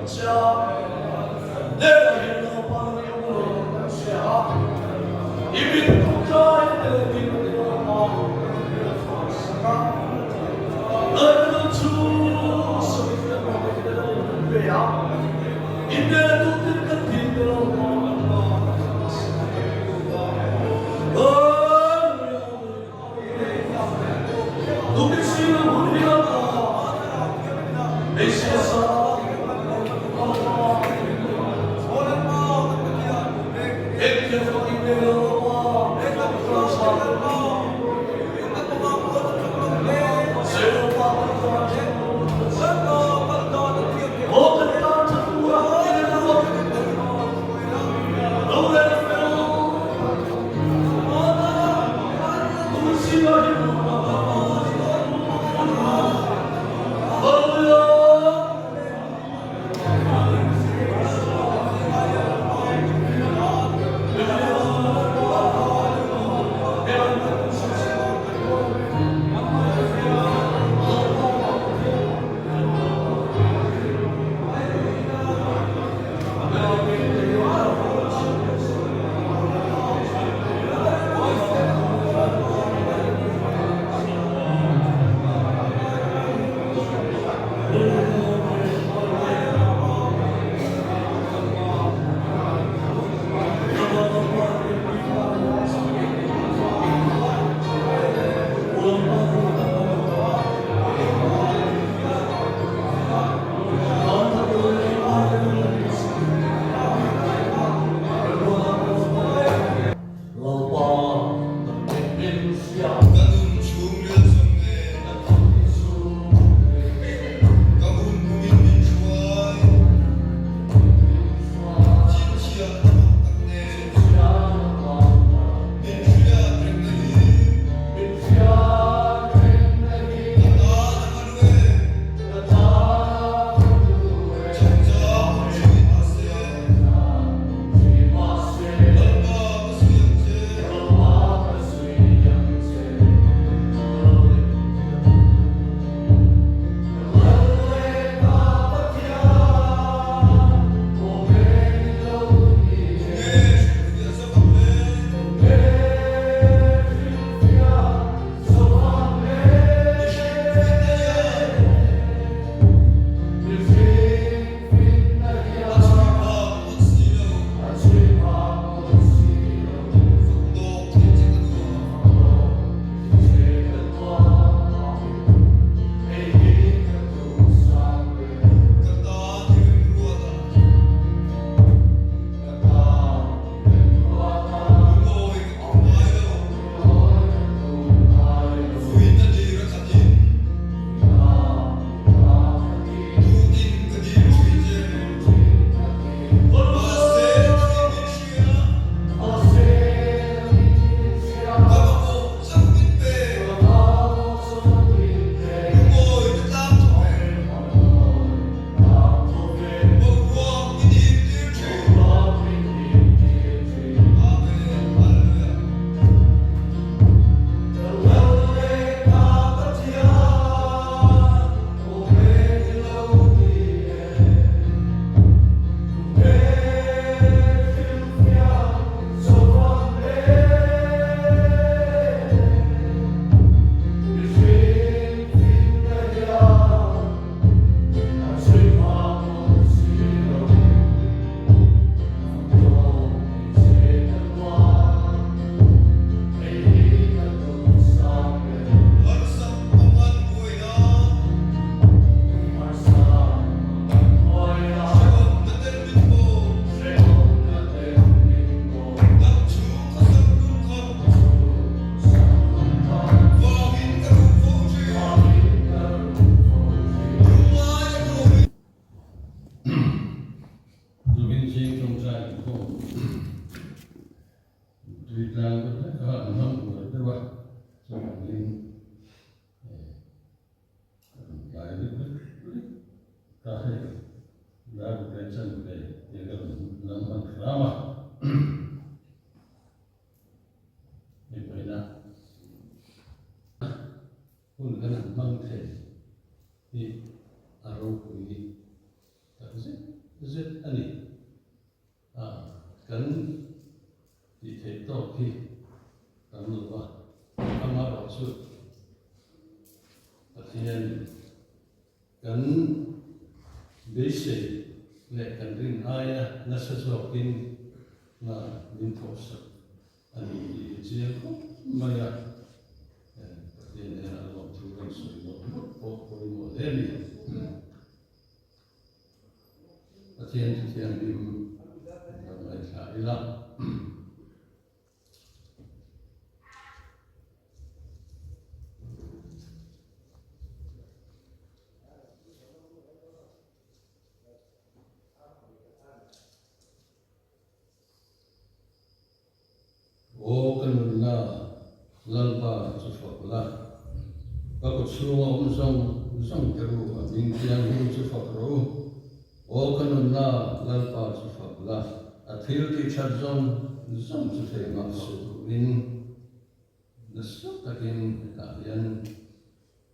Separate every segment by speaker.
Speaker 1: Che a. Hnenah hian Lalpa na ni awm lo kan hria a, i mit tawngtai te leh dikna te Lalpa min a chhuah sak a. Lalpa chu sawi fiah lo te kan lo hmu ve a, i hnena tutin kan dil te Lalpa kan la sak a. Lalpa kan min hria.
Speaker 2: Ka nun chhungril zawng nen. Ka hun kumin min hruai. Chhinchhiah na mak tak nen. Min hriat reng na hi. Ka tan a hlu e. Chungchang awm thin mahse. Lalpa ka sawi ang che. Tunge hrilhfiah zawk ang le? Mihring finna hian a chhui phak ngawt si lo. Fak tawk thei che ka nuam. Ka tan i remruat a. Lungawi ka tum ngai lo. Fuihna lir a khatin. Tutin ka dil thin che. Mahse nangin min hria. Ka mamawh chauh min pe. Lungawi na tlang thawk e. Boruak min him tir thin. Amen. Hallelujah. Harsa mangan buaina. Hrehawm na tel min paw. Dam chhung ka sam lung khat. Vangin ka duh fo thin. Lungngai a tuamin.
Speaker 3: Zubin Singh tawngtai inkhawm Tuitlang deuh hlek kha an hmang uar deuh a, chuvangin ka rawn tlai deuh hlek hlek ta hei dar ruk leh chanve te ka rawn lam hman hram a. Hei pawhin a hun kan han hmang thei hi a ropui tak zet. zet a ni. A, kan tih theih tawk hi tam lo va, amaherawhchu Pathian kan beisei leh kan rin aia nasa zawkin hna min thawhsak a ni tih hi chiang khawp mai a, Pathian hnenah lawmthu kan sawi mawlh mawlh pawh pawimawh hle a ni. Pathian chu thianghlim lo ngaithla ila. Aw ka nunna Lalpa chu fak la, ka kut chhunga awm zawng zawng te ru a hming thianghlim chu fak rawh u. Aw ka nunna Lalpa chu fak la, a thil tih that zawng zawng chu thei nghah suh turin nasa takin hetah hian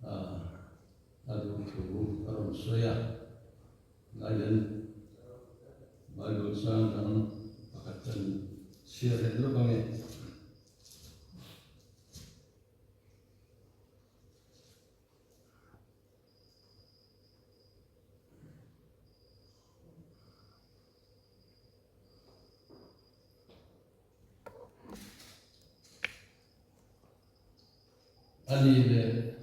Speaker 3: a duh thu a rawn sawi a. Lai hian Bible chang dang pakhat kan chhiar leh lawk ang e. A ni leh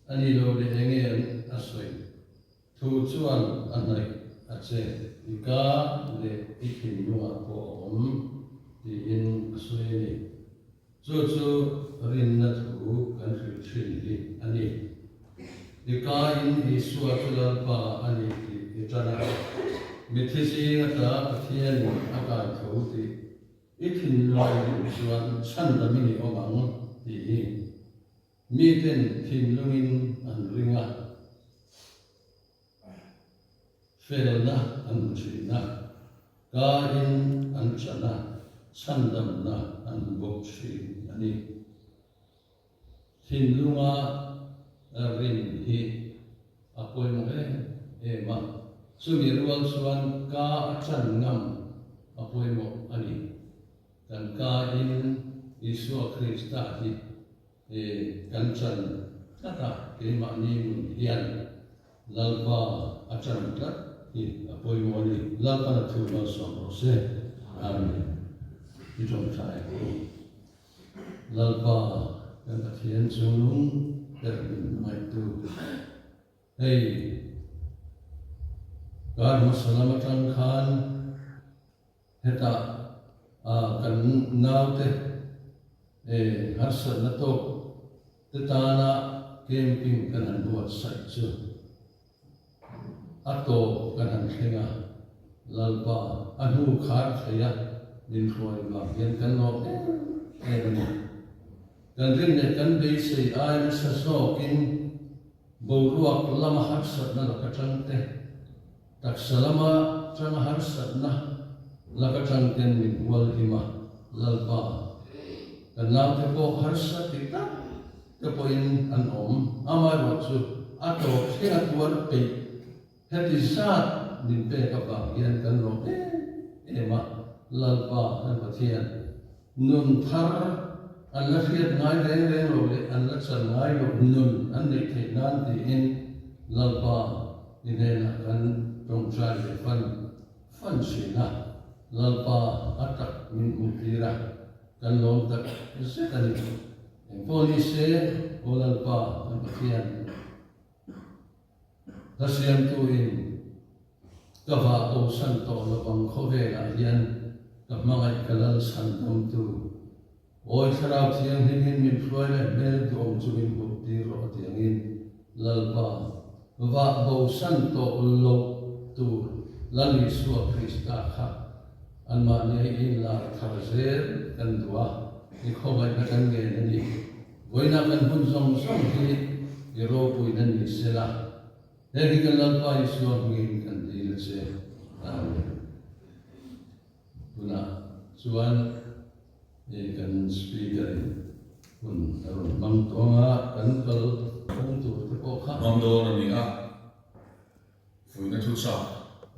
Speaker 3: a ni lo leh eng nge a sawi? Thu chuan a hnaih a che, i ka leh i thinlungah pawh a awm tiin a sawi a ni. Chu chu rinna thu kan hrilh thin hi a ni. I kain Isua chu Lalpa a ni tih i tan a, mithi zinga ta Pathianin a kai tho tih I thinlung duh chuan chhandamin i awm ang tih hi miten thinlungin an ring a, felna an hmu thin a, kain an chan a, chhandamna an hmu bawk thin a ni. Thinlunga rin hi a pawimawh em em a, chumi rual chuan ka a chan ngam a pawimawh a ni. Kan ka in Isua Krista hi kan chan tlat a, keimahni nun hian Lalpa a chan tlat hi a pawimawh a ni. Lalpan a thu malsawm rawh se. Amen. I tawngtai ang u. Lalpa kan Pathian chungnung ber min hmangaihtu. Hei, kar hmasa lam atang khan hetah kan naute harsatna tawk te tana camping kan han buatsaih chu a tawp kan han thleng a, Lalpa a hnu khar thei a min hruai vang hian kan lawm em em a ni. Kan rin leh kan beisei ai nasa zawkin boruak lama harsatna laka tang te, taksa lama tanga harsatna laka tang ten min hual him a, Lalpa kan naute pawh harsa ti tak te pawhin an awm. Amaherawh chu a tawp thleng a tuar peih. Heti zat min pek avang hian kan lawm em em a, Lalpa kan Pathian nun thar an la hriat ngai reng reng lo leh an la chan ngai loh nun an neih theih nan tiin Lalpa i hnenah kan tawngtai leh fan fan thin a, Lalpa a tak min hmuh tir a, kan lawm tak zet a ni. Engpawh ni se, Aw Lalpa kan Pathian, Hla siamtuin ka vah bosan tawh lovang khawvelah hian ka hmangaih ka lal chhan tamtu Awi Thlarau Thianghlimin min hruai leh hmel duhawm chu min hmuh tir rawh a ti angin Lalpa vah bosan tawh loh tur Lal Isua Krista kha anmahni a inlar thar zel kan duh a, i khawngaihna kan ngen a ni. Vawiinah kan hun zawng zawng hi i ropuina ni sela, heng hi kan Lalpa Isua hmingin kan dil a che. Amen. Tunah chuan kan Speaker in hun a rawn hmang tawng a, kan kal phung tur te pawh kha.
Speaker 2: Hmang dawn a ni a.
Speaker 4: Fuihna thu chak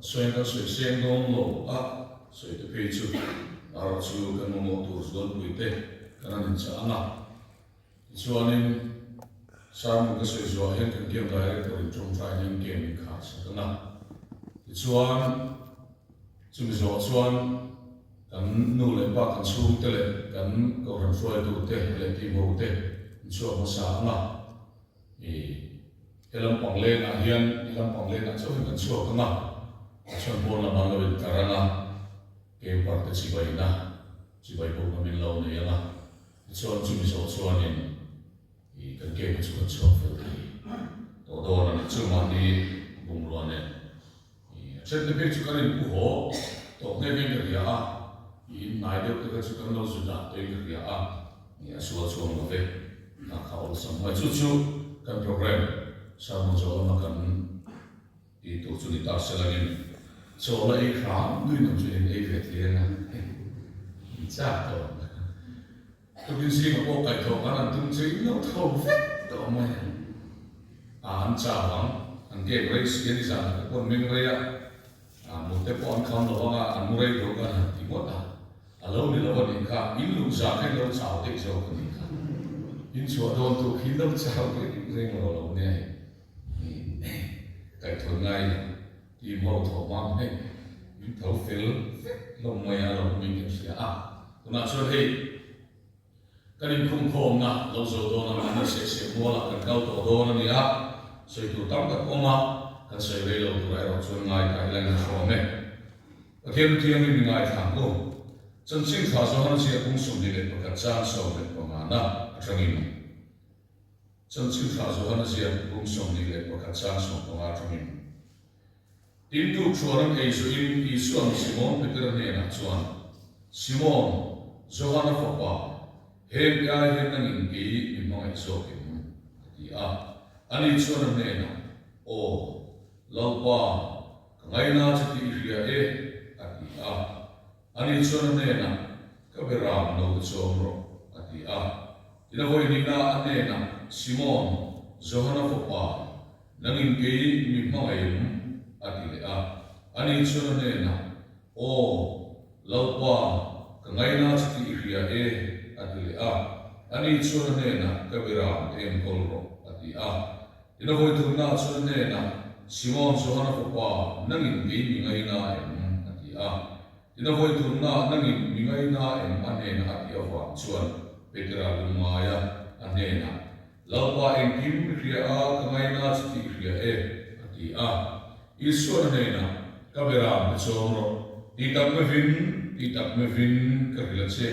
Speaker 4: a sawiin kan sawi seng dawn lo a, sawi te phei chu erawh chu kan mamawh tur zualpui te kan han inchah ang a. Tichuanin sermon ka sawi zuah hian kan camp director in tawngtai hian camp in khar sak ang a. Tichuan chumi zawh chuan kan nu leh pa kan chhungte leh kan kohhran hruaitu te leh team ho te in chhuak hmasa ang a. I he lampang lengah hian he lampang lengah chauh hian kan chhuak ang a, chuan pawn lamah an lo inkar ang a, camper te chibaina, chibai bawkna min lo nei ang a, tichuan chumi zawh chuanin i kan camp hi chu kan chhuak fel thei tawh dawn a ni. Chu mahni bungrua nen i a then te phei chu kan inpu haw tawh nghe hian ka hria a, i inhnai deuh te kha chu kan lo zu dah tawhin ka hria a, i a sual chuang lo ve. Hna kha awlsam mai chu chu kan program sermon zawh lama kan tih tur chu ni ta se langin chaw la ei hram duin ang chu in ei ve thei reng a, in chak tawh ang. Tukin zinga pawh kaihthawh khan an tum chu in lo tho vek tawh mai a, a an chau ang, an game rei si a ni zan ah te pawh an meng rei a, a mut te pawh an kham lo ang a, an mu rei tur khan han ti ngawt a. A lo ni lo a nih kha, in luh zah kha in lo chau daih zawk a nih kha. In chhuah dawn tur khi in lo chau daih reng lo lo nia hei. Kaihthawih ngai lo, team ho thawh hma mai, min tho fel vek hlawm mai a, lo awmin kan hria a. Tunah chuan hei kan inkhungkhawmna lo zo dawn a, mahni sehseh mualah kan kal tawh dawn a ni a, sawi tur tam tak awm a, kan sawi rei lo turah erawh chuan ngai ta ila in hrawm e. Pathian Thianghlim i ngaithla ang u. Chanchin tha Johana ziah kung 21 chang 15 na atangin. Chanchin tha Johana ziah kung 21 chang 15 atangin. Tin tuk thuan an ei zuin Isuan Simon Peter hnenah chuan, Simon, Johana fapa, heng te ai hian nangin kei mi hmangaih zawk em? a ti a. Ani chuan a hnenah, Aw, Lalpa, Ka ngaina che tih i hria e, a ti a. Ani chuan a hnenah, Ka be ram lo te chawm rawh, a ti a. Tin a vawi hnihna a hnenah, Simon, Johana fapa, nangin kei mi hmangaih em? a ti leh a. Ani chuan a hnenah, Aw, Lalpa, ka ngaina che tih i hria e, a ti leh a. Ani chuan a hnenah, Ka be ram te enkawl rawh, a ti a. Tin a vawi thumna chuan hnenah, Simon Johana fapa, nangin kei mi ngaina em? a ti a. Tin a vawi thumna, Nangin mi ngaina em? a hnenah a tih avang chuan Petera lungngai a, a hnenah, Lalpa engkim i hria a, ka ngaina che tih i hria e, a ti a. Isuan a hnenah, Ka beram te chawm rawh, ti tak mevin, ti tak mevin ka hrilh a che,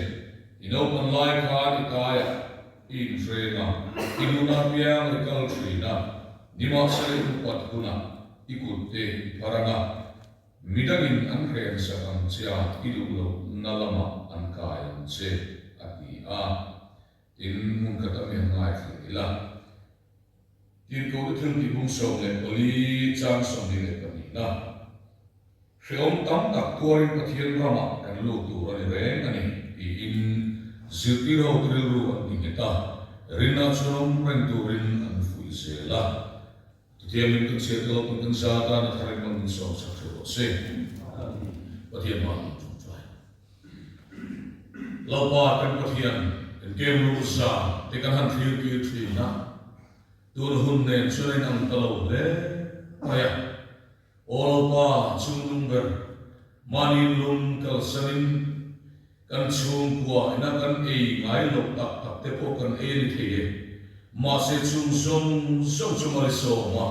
Speaker 4: i naupan lai khan i taiah, I inhreng a, i nun apiang i kal thin a, nimahsela i upat hunah i kut te i phar ang a, midangin an hren sak ang che a, i duh loh na lamah an kai ang che, a ti a. Tin, hmun khat a mi han ngaithla ila. Tirhkohte thil tih bung 14 chang 22 na. Hrehawm tam tak tuarin Pathian ramah kan lut tur a ni reng a ni, tiin zirtir hote rilru an ti nghet a, rinna chuan awm reng turin an fuih zel a. Chutiangin kan chhiar te lo kan za tan a tharin man min sawm sak theuh rawh se. Pathian hmaah min tawngtai. Lalpa kan Pathian, kan kem lu za te kan han thlir tir thin a, tun hun nen chuan a inang ta lo hle mai a. Aw Lalpa, chungnung ber, mahni lung kalsanin kan chhungkua ina kan ei ngai loh tak tak te pawh kan ei a ni thei e. Mahse chung zawng zawng chu mali sawm a,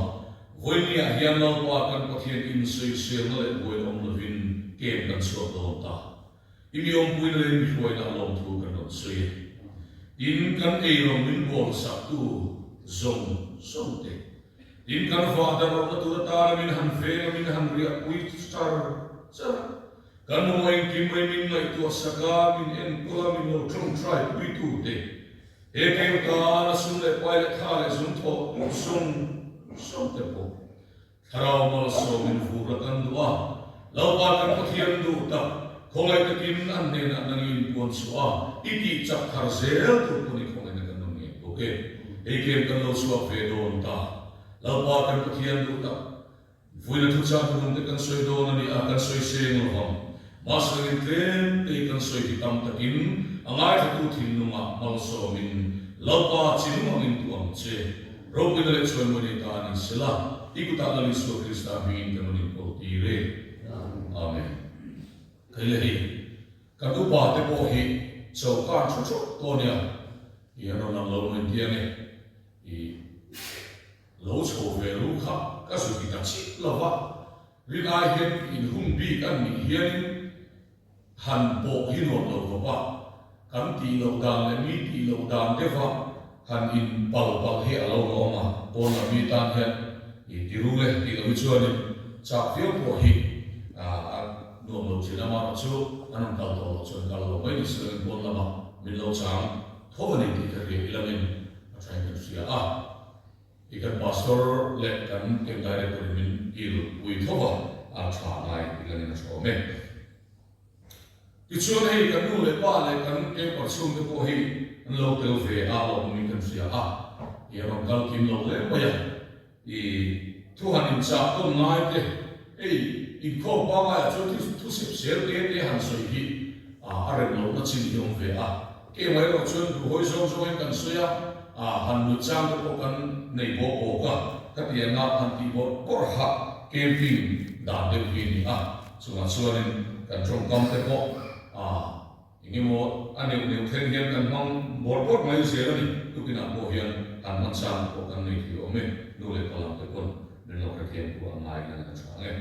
Speaker 4: vawinia hian Lalpa kan Pathian insawiselna leh buaina awm lovin kem kan chhuak dawn ta. I mi awmpuina leh i mi hruaina a lawmthu kan rawn sawi e. Tin, kan ei rawng min bawlsaktu zawng zawng te. Tin, kan vah darh lohna tur atana min han veng a, min han riahpui char char a. Kan mamawh engkim mai min ngaihtuah sak a, min enkawl a, min lo tawngtai puitu te. He keu tana sum leh pai leh tha leh zum thawh tur zawng zawng te pawh Thlarau malsawmin vur a kan duh a, Lalpa kan Pathian duh tak, khawngaih takin an hnenah nangin puan chhuah a, i tih chak thar zel tur pawn i khawngaihna kan rawn ngei bawk e. Hei kem kan lo chhuak ve dawn ta. Lalpa kan Pathian duh tak, Vawiina thuchah hmunawm te kan sawi dawn a ni a, kan sawi seng lo vang. Mahse tlem te kan sawi ti tam takin a ngaithlatu thinlungah malsawmin Lalpa chi nung angin tu ang che. Ropuina leh chawimawi nei ta a ni sela, i kutah Lal Isua Krista hmingin kan rawn inkawl tir e. Amen. Kei le hei, kan upa te pawh hi chokan thu theuh tawh nia, i an rawn lang lo maw inti ange, i. Lo chho ve lu kha ka zu ti ta chip lo va, rin ai hian inhung bik an nih hianin han pawh hi nuam lo khawp a, kan tih loh dan leh mi tih loh dan deuha han in pal palh hi a lo la awm a, pawn lam mi tan hian i ti ru le tih loh hi chuanin chak viau pawh hi a nuam lo thin a, amaherawhchu an rawn kal tawh loh chuan kal lo mai ni silangin pawn lamah min lo chang tho a ni tih ka hria ilangin a thain kan hria a. I kan pastor leh kan camp director in min il pui tho va, a tha ngai tih langin a tha awm e. Tichuan hei kan nu leh pa leh kan camper chhungte pawh hi an lo tel ve a, lo awmin kan hria a, i a rawn kal kim lo hle mai a, i thu han inchah tawn ngai te, hei inkhawm pangaiah chuan thu sep sel te te han sawi hi a rem lohna chin hi awm ve a. Keimah erawh chuan duhhawi zawng zawngin kan sawi a, han nut chang te pawh kan nei bawk bawk a, ka ti anga han tih bawrh bawrha camping dan deuh hi a ni a, chungah chuanin kan tawngkam te pawh eng emaw a neuh neuh thleng hian kan hmang bawrh bawrh mai zel a ni, tukinah pawh hian han hman chang te pawh kan nei thei awm e, nu leh pa lam te pawn min lo hrethiam tur a ngai hian a tha ang e.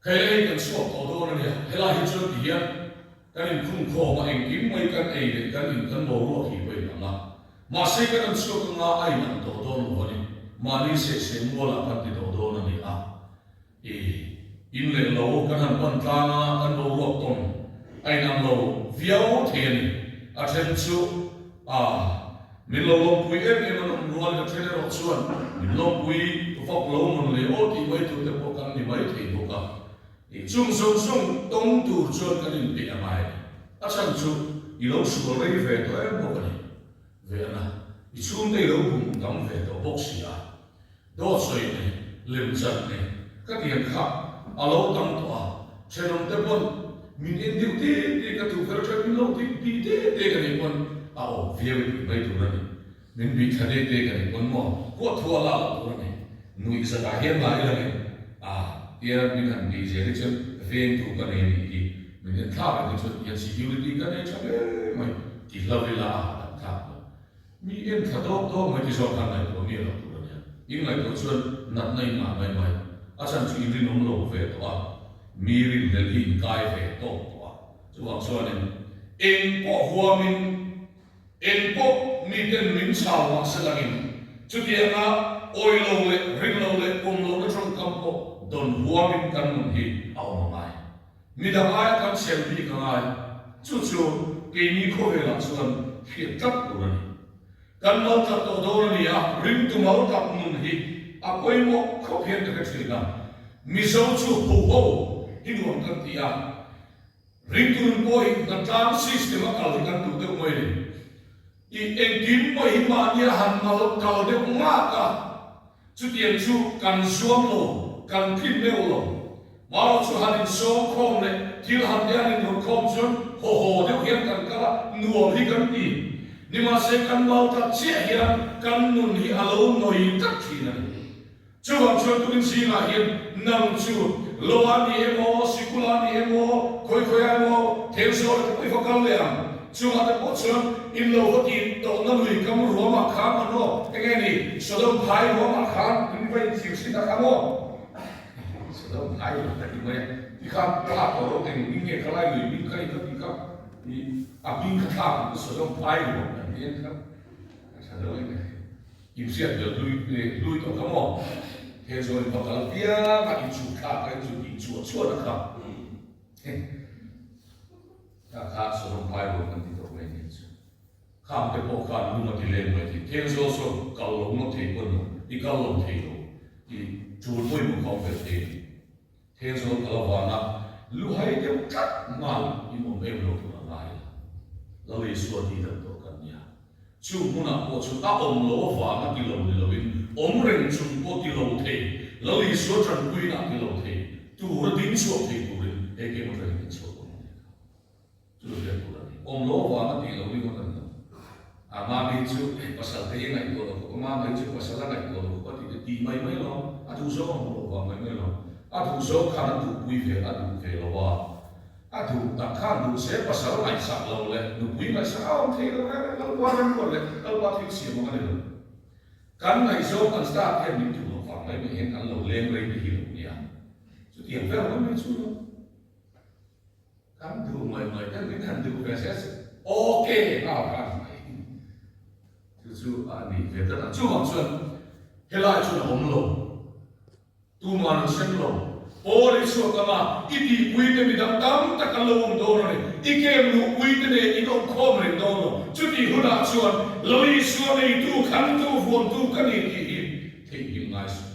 Speaker 4: Hei leh hei kan chhuak tawh dawn a nia, helai hi chuan ti hian kan inkhung khawm a, engkim mai kan ei leh kan in kan boruak hi pawh inang a, mahse kan an chhuak anga a inang tawh dawn lo a ni, mahni sehseh mualah kan ti tawh dawn a ni a, i in leh lo kan han pan tlang a, kan boruak tawn a inang lo viau thei a ni, a then chu a. Min lo lawmpui em em an awm rual in a then erawh chuan min lawmpui vak lo mawn le aw tih mai tur te pawh kan ni mai thei bawk a. I chung zawng zawng tawng tur chuan kan inpeih a ngai a ni. A chhan chu i lo sual rei ve tawh em bawk a ni. Ve ana, i chhungte i lo bum tam ve tawh bawk si a. Dawt sawi ne, lem chan ne, ka tiang kha a lo tam tawh a, thenawm te pawn min en deuh te te ka tuh kher then min lo ti ti te te ka nih pawn a awm viau i tih mai tur a ni. Min bih thla te te ka nih pawn maw huat thu a la loh tur a ni. Nuih zatah hian la ila nge a tia min han bih zel hi chuan vengtu ka nei a nih hi min en thlak reng hi chuan hian security ka nei tha hle mai ti hlau ila a hahdam thlak lo. Mi en thla dawk dawk mai ti zawk khan ngaihtuah miah loh tur a nia. In ngaihtuah chuan natna in ngah mai mai. A chhan chu in rinawm lo ve tawh a, mi rinhlelh hi in kai ve tawk tawh a. Chuvang chuanin eng pawh huamin, eng pawh miten min chau mah se langin chutianga awi lo leh ring lo leh pawm lohna tawngkam pawh dawn huamin kan nun hi a awm a ngai. Midang aia kan chhem bik a ngai, chu chu keini khawvelah chuan hriat tlat tur a ni. Kan mal tlat tawh dawn a ni a, ringtu mal tak nun hi a pawimawh khawp hian ka hre thin a. Mizo chu ho ho hi nuam kan ti a, ringtu nun pawh hi hnatlang system a kal hi kan duh deuh mai a ni. I engkim mai hi mahnia han mal kal deuh ngak a, Chutiang chu kan zuam lo, kan tlin meuh lo. Marawh chu han insawm khawm leh thil han te han inrawt khawm chuan haw haw deuh hian kan kal a, nuam hi kan ti. Nimahse kan mau tlat chiah hian kan nun hi a lo nawi tlat thin a ni. Chuvang chuan tukin zingah hian nang chu lo a ni emaw, sikul a ni emaw, khawi khawi a emaw, thengzawl te pawh i va kal leh ang. Chungah te pawh chuan in lo va tih tawhna lui kam ruamah khan an aw, enge ni, Sodom phai ruamah khan in va inchhir thin a kha maw? Sodom phai ruam ka ti mai a, ti khan thlak tawh lo eng hming nge kha lai lui hming kha i ka ti kha, i a hming kha thlak ang Sodom phai ruam kan ti ang kha, a tha lo eng nge, in hriat bel hlui hlui tawh kha maw? He zawn in va kal piang a, in chhuk thlak kha in zu tih chhuah chhuah na kha. Kha kha Sodom phai rual kan ti tawh mai nih chu. Khang te pawh khan lung a ti leng mai thei. Theng zawl sawn kal lo ngawt thei pawn lo, i kal lo thei lo i tul pawimawh kha awm ve thei a ni. Theng zawl kal avanga luhai deuh tlat nghal in awm em lo tur a ngai la. Lal Isua tih dan tawh kan nia. Chu hmunah pawh chu a awm lo avanga ti lo ni loin awm reng chung pawh ti lo thei. Lal Isua tanpuina a ti lo thei tur a ding chhuak thei turin he game atangin kan chhuak dawn a ni kha. Chu hriat tur a ni. Awm lo vang a tih lo ringawt a ni lo. A mami chu pasal te hi a ngaihtuah lo khawp a, mama hi chu pasal a ngaihtuah lo khawp a tih te ti mai mai lo. A duh zawng a hmu lo vang mai mai lo. A duh zawng khan a duhpui ve a duh ve lo a. A duh tak khan duh se pasal ngaihsak lo leh nupui ngaihsak a awm thei lo reng reng Lalpa remruat leh Lalpa thil siam ang a ni lo. Kan ngaihzawng kan start hian min duh loh vang mai mai hian kan lo leng rei te hi lo nia. Chutiang vel mai mai chu lo. Kan duh mai mai ten min han duh ve se ok nghal kha a ni mai. Chu chu a ni ve tlat a. Chuvang chuan helai chuan a awm lo. Tuman an hrem lo. Pawl i chhuak ang a, i tihpui te midang tam tak an lo awm dawn a ni. I kem luhpui te nen in awm khawm reng dawn lo. Chutih hunah chuan lo Isua neitu, khantu, vuantu ka ni tih hi theihnghilh ngai suh.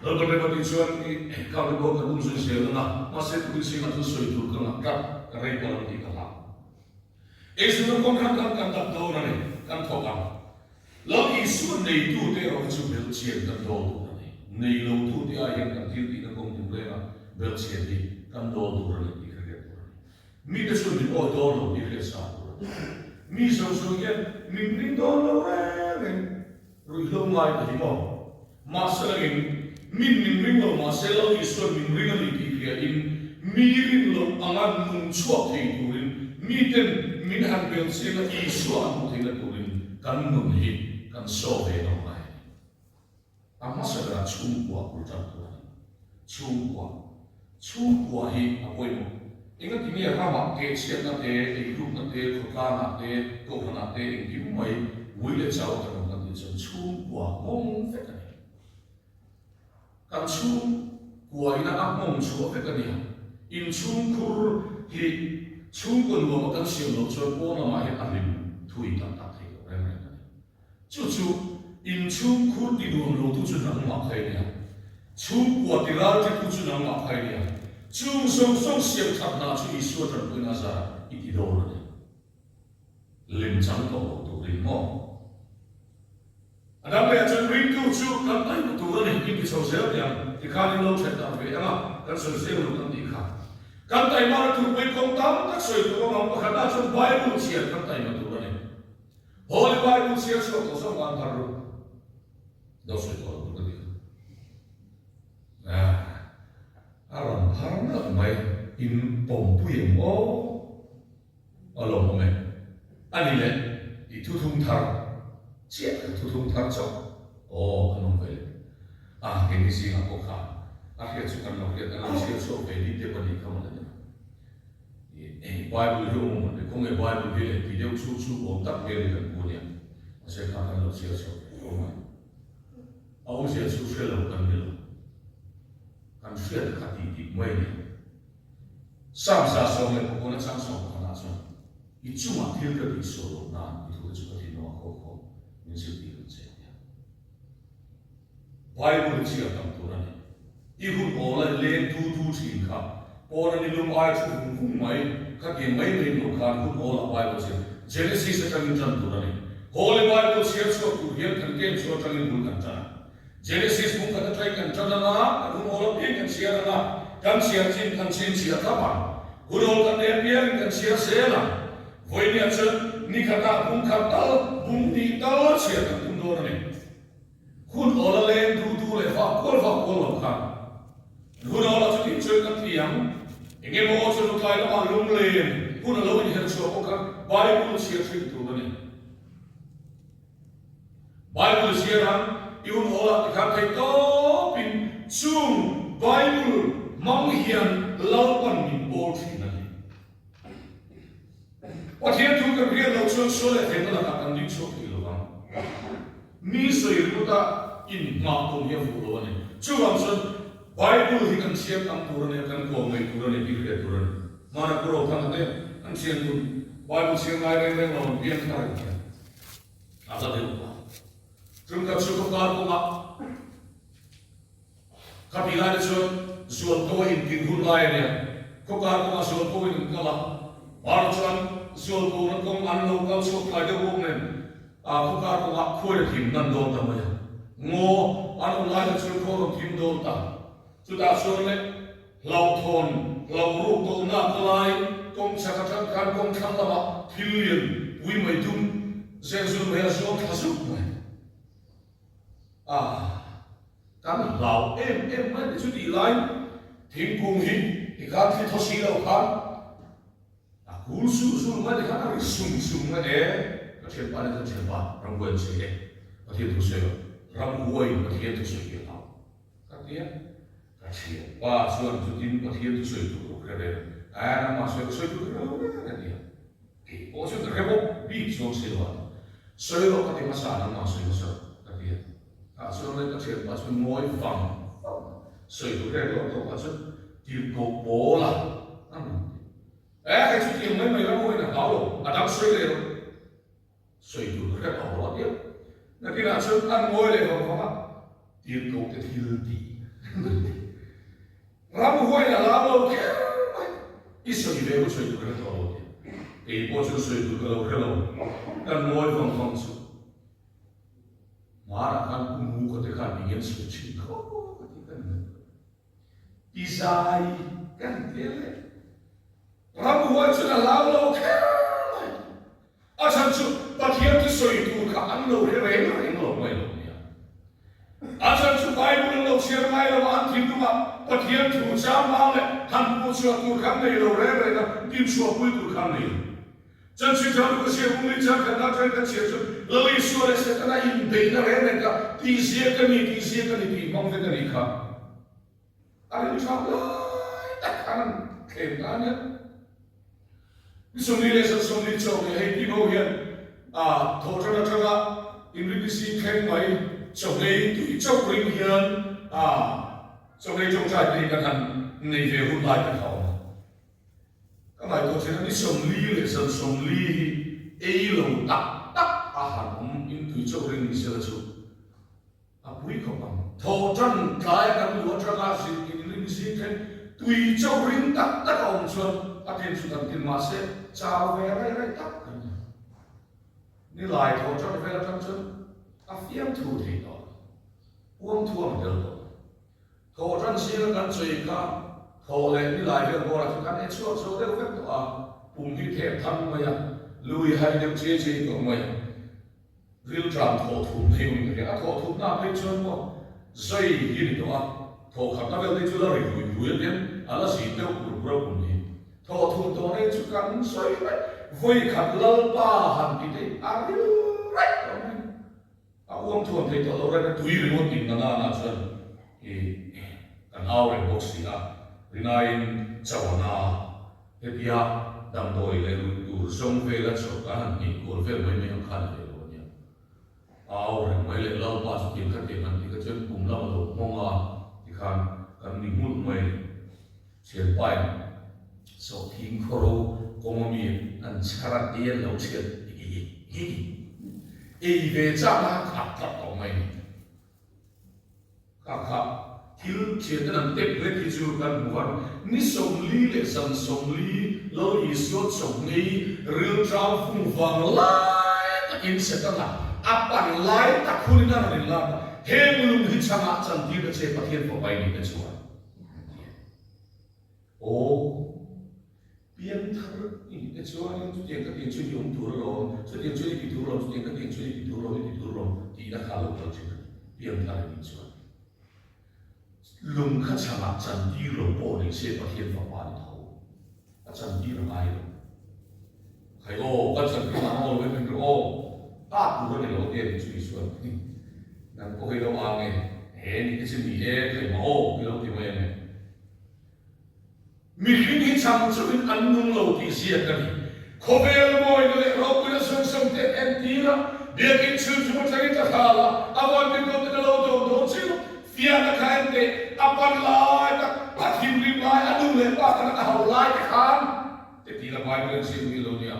Speaker 4: Lalpa Rema tih chuan i kal te pawh kan um zui zel ang a, mahse tukin zingah chuan sawi tur ka ngah tlat, ka rei palh ang tih ka hlau. Eizawnna kawng khan kan kan dap dawn a ni, kan thawk ang. Lal Isua neitute erawh hi chu belchian kan dawl tur a ni. Nei lotute ai hian kan thil tihna kawng tin renga belchian hi kan dawl tur a ni tih ka hriat tur a ni. Mite chuan min awi dawn lo tih hriat sa tur a ni. Mi zo zawng hian min ring dawn lo reng reng. Ruihhlo ngai ka hi maw? Mahse langin, min min ring lo mahse Lal Isuan min ring a ni tih hriain mi rin loh anga nung chhuak thei turin miten min han bel chiang a Isua an hmu theihna turin kan nun hi kan saw ve ngam ngai a ni. A hmasa berah chhungkua bul tan tur a ni. Chhungkua. Chhungkua hi a pawimawh. Engati nge ramah te, chhiatna te, eirukna te, khawtlangah te, kohhranah te engkim mai ngui leh chau kan awm kan tih chuan chhungkua nghawng vek a ni. Kan chhungkua ina a nghawng chhuah vek a nia. Inchhungkhur hi chhungkua nuama kan siam loh chuan pawn lamah hian a hlim thui tak tak thei lo reng reng a ni. Chu chu inchhungkhur ti nuam lo tu chu nangmah kha i nia. Chhungkua ti ral ti tu chu nangmah kha i nia. Chung zawng zawng siam that hna chu Isua tanpuina zarah i ti dawn a ni. Lem chang tawh lo turin maw? A dang leh chuan ringtu chu kan taima tur a ni, in ti chho zel teh ang. Tikhan in lo then darh ve ang a, kan sawi zel lo kan tih kha. Kan taima na turpui kawng tam tak sawi tur awm ang, pakhatna chuan Bible chhiar kan taima tur a ni. Holy Bible chhiar chhuak tawh zawng an har ru do sawi tawh lo tur ka ti kha. A rawn har nalh mai in pawmpui ang aw a lawm awm e. A ni le i thuthung thar chiah ka thuthung thar chauh aw kan awm ve le. A keini zingah pawh kha a hriat chu kan lo hriat a lo chhiar chhuak ve ni te pahnih kha mawle ni. Bible hi awm awm khawnge Bible hi leh tih deuh chu chu awm tak hmel hi kan pu ania mahse kha kan lo chhiar chho ve tho mai. A awmzia chu hre lo kan ni lo. Kan hriat kha tih dik mai ania. Psalm 119 chang 11 ah chuan i chungah thil ka tih sual loh nan i thu te chu ka thinlung a khaw khawm min zirtir ang che ania. Bible chiah tam tur a ni. I hun awl a leng du du thin kha. Pawn a ni lum ai thu vung vung mai. Khatiang mai mai lo khan hun awl ah Bible chiah Genesis atangin tan tur a ni. Holy Bible chhiar chhuak tur hian kan kem chu atangin bul kan tan a. Genesis bung khat atangin kan tan anga kan hun awl apiang kan chhiar anga kan chhiar chin kan chhin chhiah thlap ang. Hun awl kan nei apiangin kan chhiar zel ang. Vawinia chuan ni khatah bung khat tal bung hnih tal chhiar kan tum dawn a ni. Hun awl a leng du du leh vah kual vah kual lo khan hun awl a chutih chuan kan ti ang. Eng emaw chu lutlai lamah lunglen hun a lo inher chhuah bawk a, Bible chhiar hrim tur a ni. Bible chhiar ang i hun awl ah tikhan thei tawpin chung Bible hmang hian Lalpan min pawl thin a ni. Pathian thu kan hriat loh chuan sual leh thlemna lakah kan ding chhuak thei lo vang. Mi sawi ringawta inhmah tum hi a fuh lo a ni. Chuvang chuan Bible hi kan chhiar tam tur a ni a, kan kawm ngei tur a ni tih hriat tur a ni. Hmana Pu Rothanga te an thian dun Bible chhiar ngai reng reng lo an piang thar ang hian a la deuh a. Tumkhat chu ka kar kawngah Khati lai te chuan zualko a intin hun lai a nia. Khaw kar kawngah zualko in an kal a, Mar chuan zualko na kawng an lo kal chhuak tlai deuh bawk nen, khaw kar kawngah khuai a thim nan dawn ta mai a. Ngaw. an awm lai te chuan khaw rawn thim dawn ta. Chutah chuan le hlauhthawn, hlauh ruk tawh nak lai kawng chak atang khan kawng thlang lamah thil lian pui mai dum zeng zul mai a zuang thla zuk mai. A kan hlau em em mai ni. Chutih laiin thingkung hi tikhan thli thaw si lo khan A kul sul sul mai tikhan a ri sum sum mai e, ka thianpa nen chuan thianpa ramhuai an sawi e, Pathian thu sawi lo, ramhuai in Pathian thu sawi hi a hlau ka ti a, ka thianpa chuan chutin Pathian thu sawi tur lo hre reng a, ae nangmah sawi ka sawi tur hre lo reng a ti a, kei pawh chuan ka hre bawk bik chuang si lo a, sawi rawh ka ti hmasa nangmah sawi hmasa rawh ka ti a, tah chuan le ka thianpa chuan ngawi vang vang a, sawi tur reng lo tawpah chuan tirhkoh pawl a a rawn ti. E, hei chu tiang mai mai ram hawiin a hlau lo, a dang sawi leh rawh. Sawi tur ka hre tawh lo a tia. Nakinah chuan an ngawi leh vang vang a, tirhkoh te thil tih ram huain a hlau lo kher mai. I sawi ve u sawi tur ka hre tawh lo a tia. Kei pawh chuan sawi tur ka lo hre lo, kan ngawi vang vang chu. Hmanah khan Pu Muka te khan eng nge an sawi thin khawp a ti ka ni. I zai kan ti le. Ramhuai chuan a hlau lo kher mai. A chhan chu Pathian chu sawi tur kha an lo hre reng reng lo mai lo nia. A chhan chu Bible an lo chhiar ngai lo a, an thinlungah Pathian thu chang mang leh han hmuh chhuah tur kha an nei lo reng reng a, tinchhuahpui tur kha an nei lo. Chanchin tha luka siam hung in chan khatna atangin kan chhiar chu Lal Isua leh Setana inbeihna reng reng kha tihzia ka ni, tihzia ka ni tih hmang vek a nih kha. A rilru tha lai tak khan an thlem ta a nia. Ni 40 leh 40 chawk leh hei tih ho hian a thawhtan atanga inrinni sing thleng mai chawhlei tui chauh ring hian a chawhlei tawngtai te hi kan han nei ve hun lai te kha a awm a. Ka ngaihtuah thin a, ni 40 leh zan 40 hi ei lo tak tak a han awm in tui chauh ring ni sela chu a pui khawp ang. Thaw tan tlai a kan luh atanga zin in ring zing thleng tui chauh ring tak tak a awm chuan a tin chu kan tin mahse chau ve raih raih tak kan ni. Ni lai thaw tan vel atang chuan a fiamthu thei tawh a, uang thuam a tel tawh. Thaw tan zinga kan chei kha thaw leh ni lai vel bawrah chu kan e chhuak zo deuh vek tawh a, pum hi thep thang mai a, lui hai deuh chiai chiai tawh mai a, rilṭam thaw thum phei awm ka hria. A thaw thum na phei chuan maw zai hi ni tawh a, thaw khatna vel te chu la ri hui hui a tiang a la zin deuh pur pur a pum hi. Thaw thum tawh nei chu kan sawi raih, vawi khat Lalpa han ti te a ril raih tawh mai. A uam thuam thei tawh lo reng a, tui ringawt in na nana chuan i kan au reng bawk si a, rinaiin chawana hetia damdawi leh ruih tur zawng vela chawlh kan han hnih kual vel mai mai ang khan a leh lo a nia. A au reng mai leh Lalpa chu tiang kha tiang han tih kha chuan kum lam a lo hmawng a tikhan kan ni nghulh mai a ni. Thianpain sawhthing khawro kawng ami an chhar a ei an lo thian ei ve chak a khat tlat tawh mai ni. Kha kha thil thian ten an tep hlek hi chu kan hmu var ni 40 leh zan 40 Lal Isua chawhngei rilṭam fung vang lai takin Setana a pan lai tak hunin a rawn inlak a, heng lung hi chhangah chantir ta che Pathian fapa i nih te chuan. Aw, piangthar i nih te chuanin chutiang ka tiang chuan i awm tur alawm, chutiang chuan i ti tur alawm, chutiang ka tiang chuan i ti tur alawm, i ti tur alawm tihna kha a lo kal thin a ni. Piangthar i nih chuan lung kha chhangah chantir lo pawh ni se Pathian fapa ni tho a chantir a ngai lo. Khai aw, kan chantir ang aw lo em em aw, a tur a ni lo tia ni chu Isuan nang pawh hi lo ang e, he ni te chu ni e, khai mah aw hi lo ti mai ang e. Mihring hi chang chauhin an nung lo tih ziak a ni. Khawvel mawina leh ropuina zawng zawng te an entir a, biakinn chhun chu atangin ka thal a, a vawn min ko ten a lo dawn dawn chiu. Fiahna kha en teh, a pan lai tak, a thinrim lai, a nu leh pa khan a hau lai te khan te ti la Bible an ziak mi lo nia.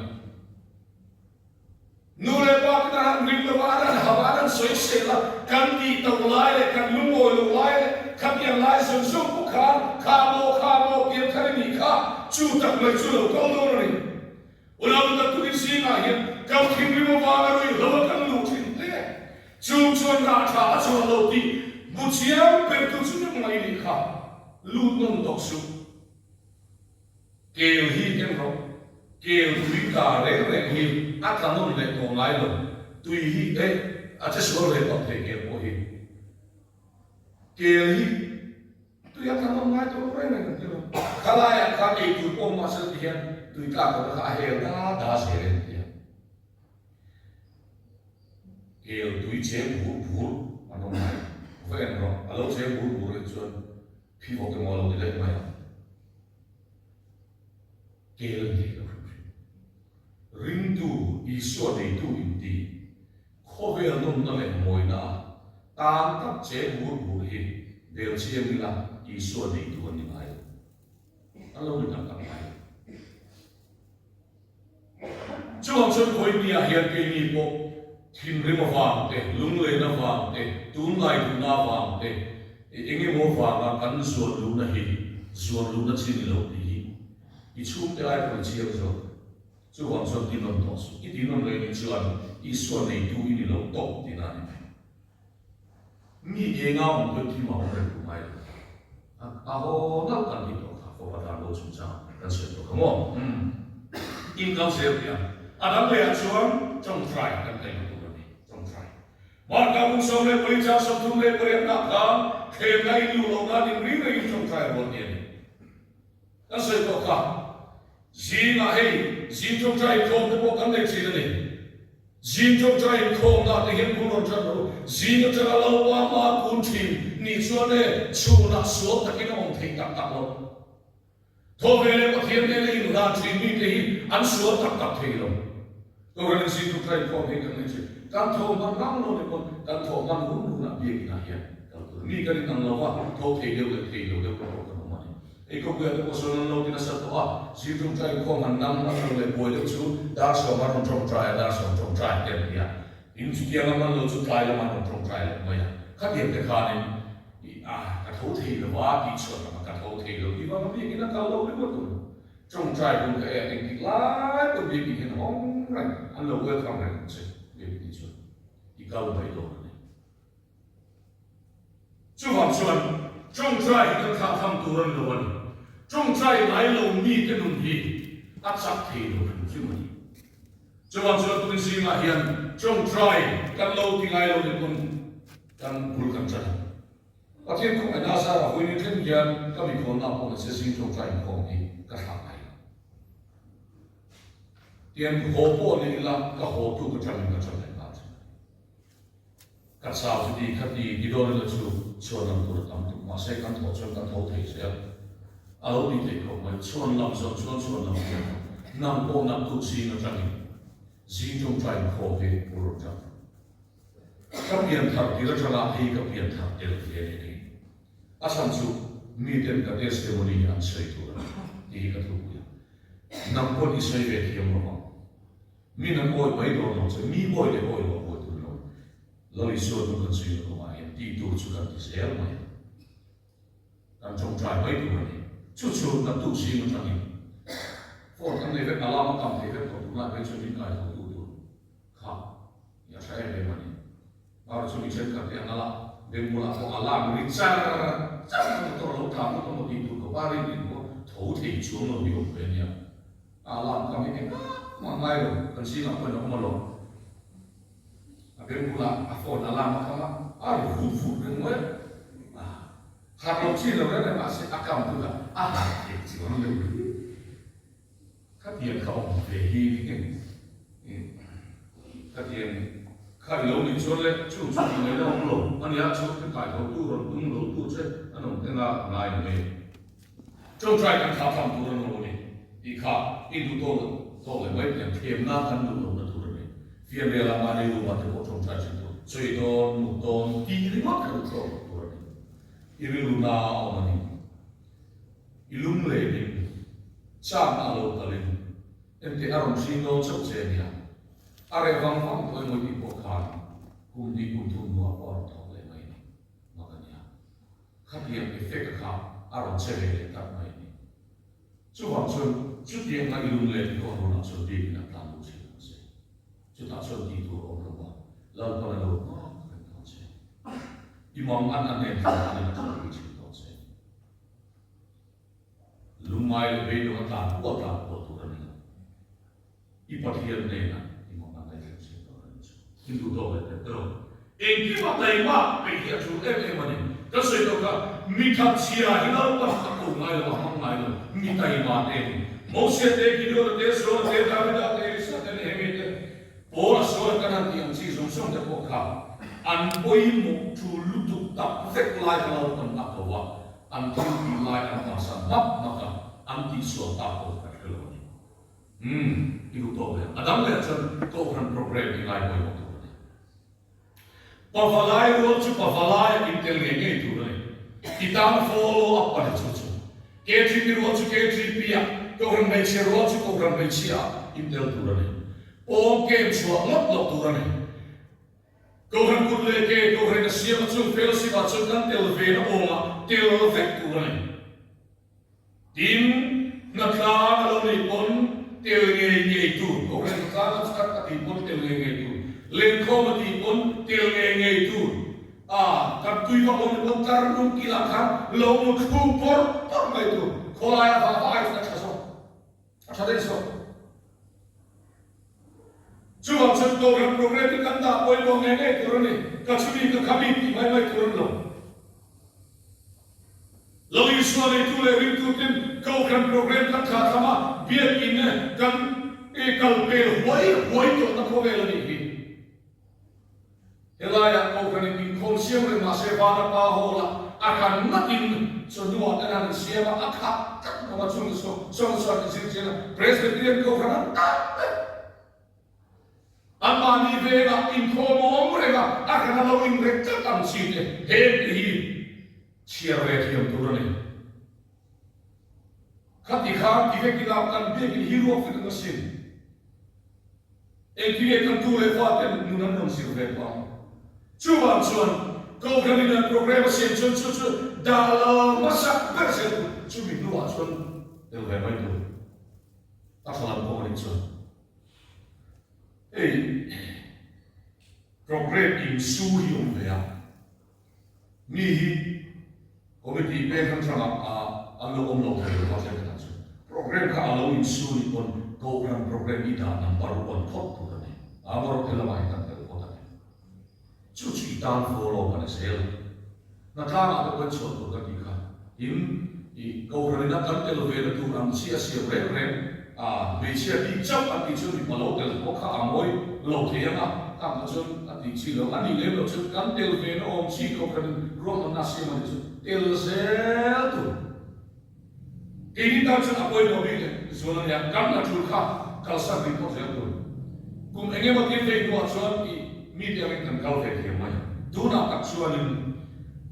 Speaker 4: Nu leh pa ten an han rim lo a, an han hau a, an han sawi sel a, kan tih to lai leh kan lungawi lo lai leh khatiang lai zawng zawng pawh khan kha maw kha maw pian thar i nih kha, chu tak mai chu lo kal dawn a ni. Unau tak tukin zingah hian kan thinrim avanga ruihhlo a kan luh thin hle. Chung chuan rah tha a chhuah lo tih. kha lut nawn tawh suh. Kel hi en rawh. Kel tui tla reng reng hi a tla nawn leh tawh ngai lo. Tui hi eh a che sual ve tawh thei kel pawh hi. Kel hi tui a tla nawn ngai tawh lo reng reng an ti lo. Khalaiah khan ei tur pawh mahse ti hian tui tlak lohna kha a hel da da zel en ti a. Kel tui cheng bur bur an awm ngai. Va en rawh. A lo cheng bur bur leh chuan Phi vawk emaw a lo ti daih mai ang. Kel an thei lo hrim hrim. Ringtu, Isua neitu inti, khawvel nawmna leh mawina a tan tak che bur bur hi bel chiang ila Isua neitu an ni ngai lo. An lo ni tak tak ngai lo. Chuvang chuan Khawipi ah hian keini pawh thinrim avang te, lunglen avang te, tunlai duhna avang te, eng emaw avanga kan zuan luhna hi zuan luhna chi ni lo tih hi i chhungte ai pawh i chiang zawk. Chuvang chuan ti nawn tawh suh. I ti nawn leh nih chuan Isua neitu i ni lo tawp tihna a ni mai. Mi enga awm pawhin thim a awm reng duh ngai lo. A haw nalh kan tih tawh kha, fapa dan bo chungchang kan sawi tawh kha maw? Umm. In kal zel tih a. A dang lehah chuan tawngtai kan taih tur a ni. Tawngtai. Marka kum 14 chang 38 nak khan thlemna in luh loh nan in ring rengin tawngtai rual tih a ni. Kan sawi tawh kha. Zingah hei zing tawngtai inkhawm te pawh kan nei thin a ni. Zing tawngtai inkhawmna te hian bul rawn ṭan rawh u. Zing aṭanga Lalpa hma kun ṭhin nih chuan e chhunah sual takin a awm theih tak tak lo. Thaw ve leh Pathian nena inhlan ṭhin mite hi an sual tak tak thei lo. Kohhranin zing tawngtai inkhawm hi kan nei ṭhin. Kan thaw hman ngang lo ni pawn kan thaw hman hun hunah biakinah hian kal tur a ni. Mi kan inang lo va, thaw thei deuh leh thei lo deuh te pawh kan awm a ni. Ei khawpuia te pawh sawn an lo ti nasa tawh a, zir tawngtai inkhawm han nam an lo leh buai deuh chu dar sawm an rawn tawngtai a, dar sawm tawngtai te an ti a, in chutiang a man lo chu tlai lamah an rawn tawngtai loh mai a, khatiang te khanin i a ka tho thei lo a tih chhuah lamah ka tho thei lo tih vanga biakin a kal lo ringawt tur tawngtai hun ka en engtik lai pawn biakin hian a awm reng an lo welcome reng ang che biakin hi chuan i kal mai dawn a ni. Chuvang chuan tawngtai hi kan thlah tham tur a ni lo a ni. Tawngtai ngai lo mite nun hi a chak thei lo hrim hrim a ni. Chuvang chuan tun zingah hian tawngtai kan lo ti ngai lo ni pawn kan bul kan ṭan a. Pathian khawngaihna zara vawiin ni thleng hian ka mikhualna pawh nise zing tawngtai inkhawm hi ka thlah ngai lo. Tiang haw pawh ni ila ka haw tu ka ṭangin ka ṭan leh nghal ṭhin a ni. Ka chau chu ti kha ti ti dawn ila chu chhuan lam tur a tam tuk mahse kan thawh chuan kan tho thei zel. A lo ti thei khawp mai, chhuan lam zawng chuan chhuan lam hian nang pawh nak tuk zing atangin zing tawngtai inkhawm hi pu rawn tang. Ka pian thar tir atanga hei ka pian thar tel ve a ni kei. A chhan chu miten ka testimony an sawi tur a ni tih hi ka thupui a. Nang pawn i sawi ve thiam lo ang. Min an awi mai dawn lo che, mi awi leh awi lo a buai tur lo. Lal Isua hnung kan chhui na kawngah hian tih tur chu kan ti zel mai a. Kan tawngtai mai tur a ni. Chu chu naktuk zing atangin phone kan nei vek, alarm a kam thei vek tawh tunlai phei chuan min kai tho tu tur kha i a tha em em a ni. Mara chu mi thenkhat te ang ala, beng bulah pawh alarm ri char char a motor lo tlan lut emaw tih tur khawpa rin in pawh tho thei chuang lo hi awm ve a nia. Alarm kam hi engah mah ngai lo, kan zingah pawhin a awm alawm. A beng bulah a phone alarm a kam a, a ri vut vut reng mai a. Harh lo chi lo reng reng mahse a kam tu kha a harh thei chuang lo hi. Khatiang kha awm ve hi khatiang kha i lo nih chuan le chu chu tih ngaihna awm lo a nia, chhungte kaitho tu rawn tum lo tu che an awm teng a ngai ni mai. Tawngtai kan thlah tham tur a lo ni tih kha i duh tawk tawk leh mai pian thiamna kan duh lohna tur a ni. Fianrial ah mahni room ah te pawh tawngtai thin tur, chawi dawn, mut dawn tih ringawt kha duh tawk loh tur a ni. I rilru na a awm a ni. I lung lenin chakna a lo kalin engteh a rawn hring dawn chauh che a nia. A reh vang vang tawh emaw tih pawh khan kum hnih kum thum hnuah pawh a rawn thawk leh mai a ni. Mak a nia. Khatiang effect a kha a rawn che ve leh tak mai a ni. Chuvang chuan chutiang a i lung leh i dawn hunah chuan biakin a tlan luh thin ang che. Chutah chuan tih tur a awm lo a, Lalpan a lo nghak reng dawn che. I mang an a hnen thlan danin a tlan pui thin dawn che. Lungngai leh beidawng a tlan kual tlan kual tur a ni lo. I Pathian hnenah i mawhna ngaihthlen chhin tur a ni chu. In duh tawk leh teh tawh. Engkim a taima peih hi a tul em em a ni. Kan sawi tawh kha, mi thatchhia hi Lalpan a ko ngai lo, a hmang ngai lo, mi taima te a ni. Mosia te, Gideona te, Saula te, Davida te, Elisa te, Nehemia te, Paula sawi kan han tih ang chi zawng zawng te pawh kha an pawimawh tul lutuk tak vek lai kha Lalpan a ko a, an thil tih lai an bansan hmak hmak a, an tihsual tak pawh kan hre lo a ni. Umm, i duh tawk leh a dang leh chuan Kohhran programme i ngai pawimawh tur a ni. Pavalai rual chu pavalai a intel ngei ngei tur a ni. I tan follow up a ni chu chu. KTP rual chu KTP ah, Kohhran hmeichhia rual chu Kohhran hmeichhia ah intel tur a ni. Pawng kem chhuah ngawt loh tur a ni. Kohhran kut leh ke Kohhran a siam a chung fellowship ah chuan kan tel ve na awngah tel vek tur a ni. Tin, hnatlang a lo nih pawn tel ngei ngei tur, Kohhran hnatlang a chak a tih pawn tel ngei ngei tur, lenkhawm a tih pawn tel ngei ngei tur, a kan tui vak lo nih pawn tlar lung kilah khan lo mu thluk bawrh bawrh mai tur, khawlaia vah vah ai chuan a tha zawk, a tha daih zawk. Chuvang chuan Kohhran programme hi kan dah pawimawh ngei ngei tur a ni, ka chumi ka khami tih mai mai tur a ni lo. Lo Isua neitu leh ringtutin Kohhran programme kan thlah tham a, biakinn kan kal pel huai huai tawhna khawvel a nih hi. Helaiah Kohhranin inkhawm siam reng mah se vana pa hawla a kan ngatin chawhnuah ten han insiam a, a khah tlat lo a, chung chuan chuan inzir chian a, Presbyterian Kohhran an tan vek. Anmahni vengah inkhawm a awm reng a, a hran a lo inrek tlat ang chi te heng te hi chhiar ve thiam tur a ni. Khati khan ti vek ila kan biakin hi ruak vek ang asin. Engtin nge kan tu leh fa ten nun an rawn zir ve tawh ang. Chuvang chuan Kohhran in an programme a siam chuan chu chu dah lo hmasak ber zel tur, chumi hnuah chuan tel ve mai tur a tha lam pawh a nih chuan. Hei programme in su hi awm ve a, mi hi committee peng hrang hrangah an lo awm lo thei lo a then khatah chuan programme kha a lo in su nih pawn kohhran programme i dah number one phawt tur a ni, a amarawh helamah hian kan tel phawt a ni. Chu chu i tan follow ka ni zel. Hnatlangah te pawhin chhuah tur ka tih kha. Tin, i Kohhran ina kan tel ve na tur ang chi a siam reng reng a, hmeichhia bik chauh an tih chuan mipa lo tel pawh kha a mawi lo thei ang a, khang kha chuan a tih chi lo. A nih lem loh chuan kan tel ve na awm chi Kohhran in ruahmanna a siam a nih chu tel zel tur. Keini tan chuan a pawimawh bik leh zual a nia, kan hna tul kha kalsan rih phawt zel tur. Kum eng emaw tir vei hnuah chuan i mite angin kan kal ve thiam mai. Tunah tak chuanin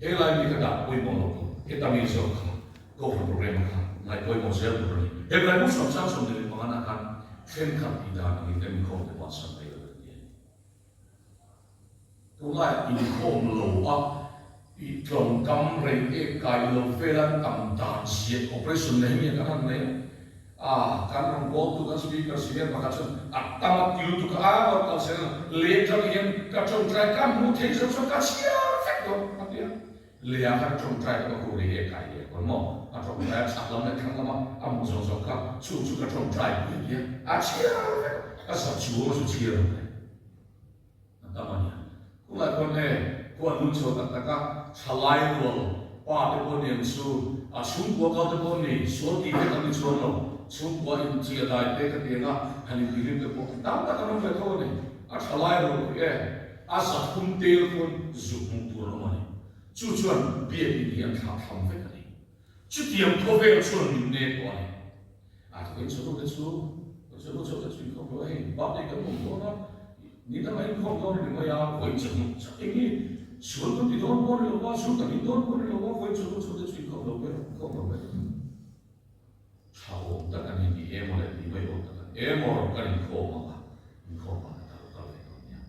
Speaker 4: helai mi ka dah pawimawh lo tur, heta mi zawk kha Kohhran programme kha ngaih pawimawh zel tur a ni. Hebrai bu sawm chang 25 ah khan thenkhat tih dan angin kan inkhawm te pawh an sam thei lo a ni. Tunlai inkhawm lo a i tlawmkam rei ek kai lo vel an tam dan zia operation nei hemi kan han nei a, kan rawn call tu kan speaker senior pakhat chuan a tam a ti lutuk a, a rawn kal zel a, leh atang hian ka tawngtai ka hmuh theih zo chuan ka chhiar vek dawn a ti a, leh ah khan tawngtai ka va ko rei ek kai leh kawn maw a tawngtai a chhak lam leh thlang lama a hmuh zawng zawng kha chung chu ka tawngtai pui a ti a, a chhiar vek a, ka zak chu chu chhiar lo mai. A tam a nia. Khulai khawn e, khuan lung chho tak tak a, thalai rual pa te pawh niang chu, a chhungkua kal te pawh ni, sual tih vek an ni chuang lo, chhungkua in chia dai te ka ti ang a, han in tirim te pawh tam tak an awm ve tho a ni. A thalai rual khi e, a zathum tel khawn zuk hmuh tur an awm a ni. Chu chuan biakin hi an thlah tham vek a ni. Chutiang khawvel chuan min nek tawh a ni. A thawkin chawhnu te chu, chawhnu chawh te chu inkhawm lo a hei, birthday kan awm dawn a, ni dangah inkhawm dawn a ni mai a, vawiin chawhnu chak eng hi sual kan ti dawn pawh a ni lo va, zu kan in dawn pawh a ni lo va, vawiin chawhnu chawh te chu inkhawm lo ve, inkhawm lo ve. Tha awm tak a ni, ni e mawle ti mai awm tak a ni, emaw rawn kan inkhawm ang a, inkhawm ang a ta lo kal ve dawn nia.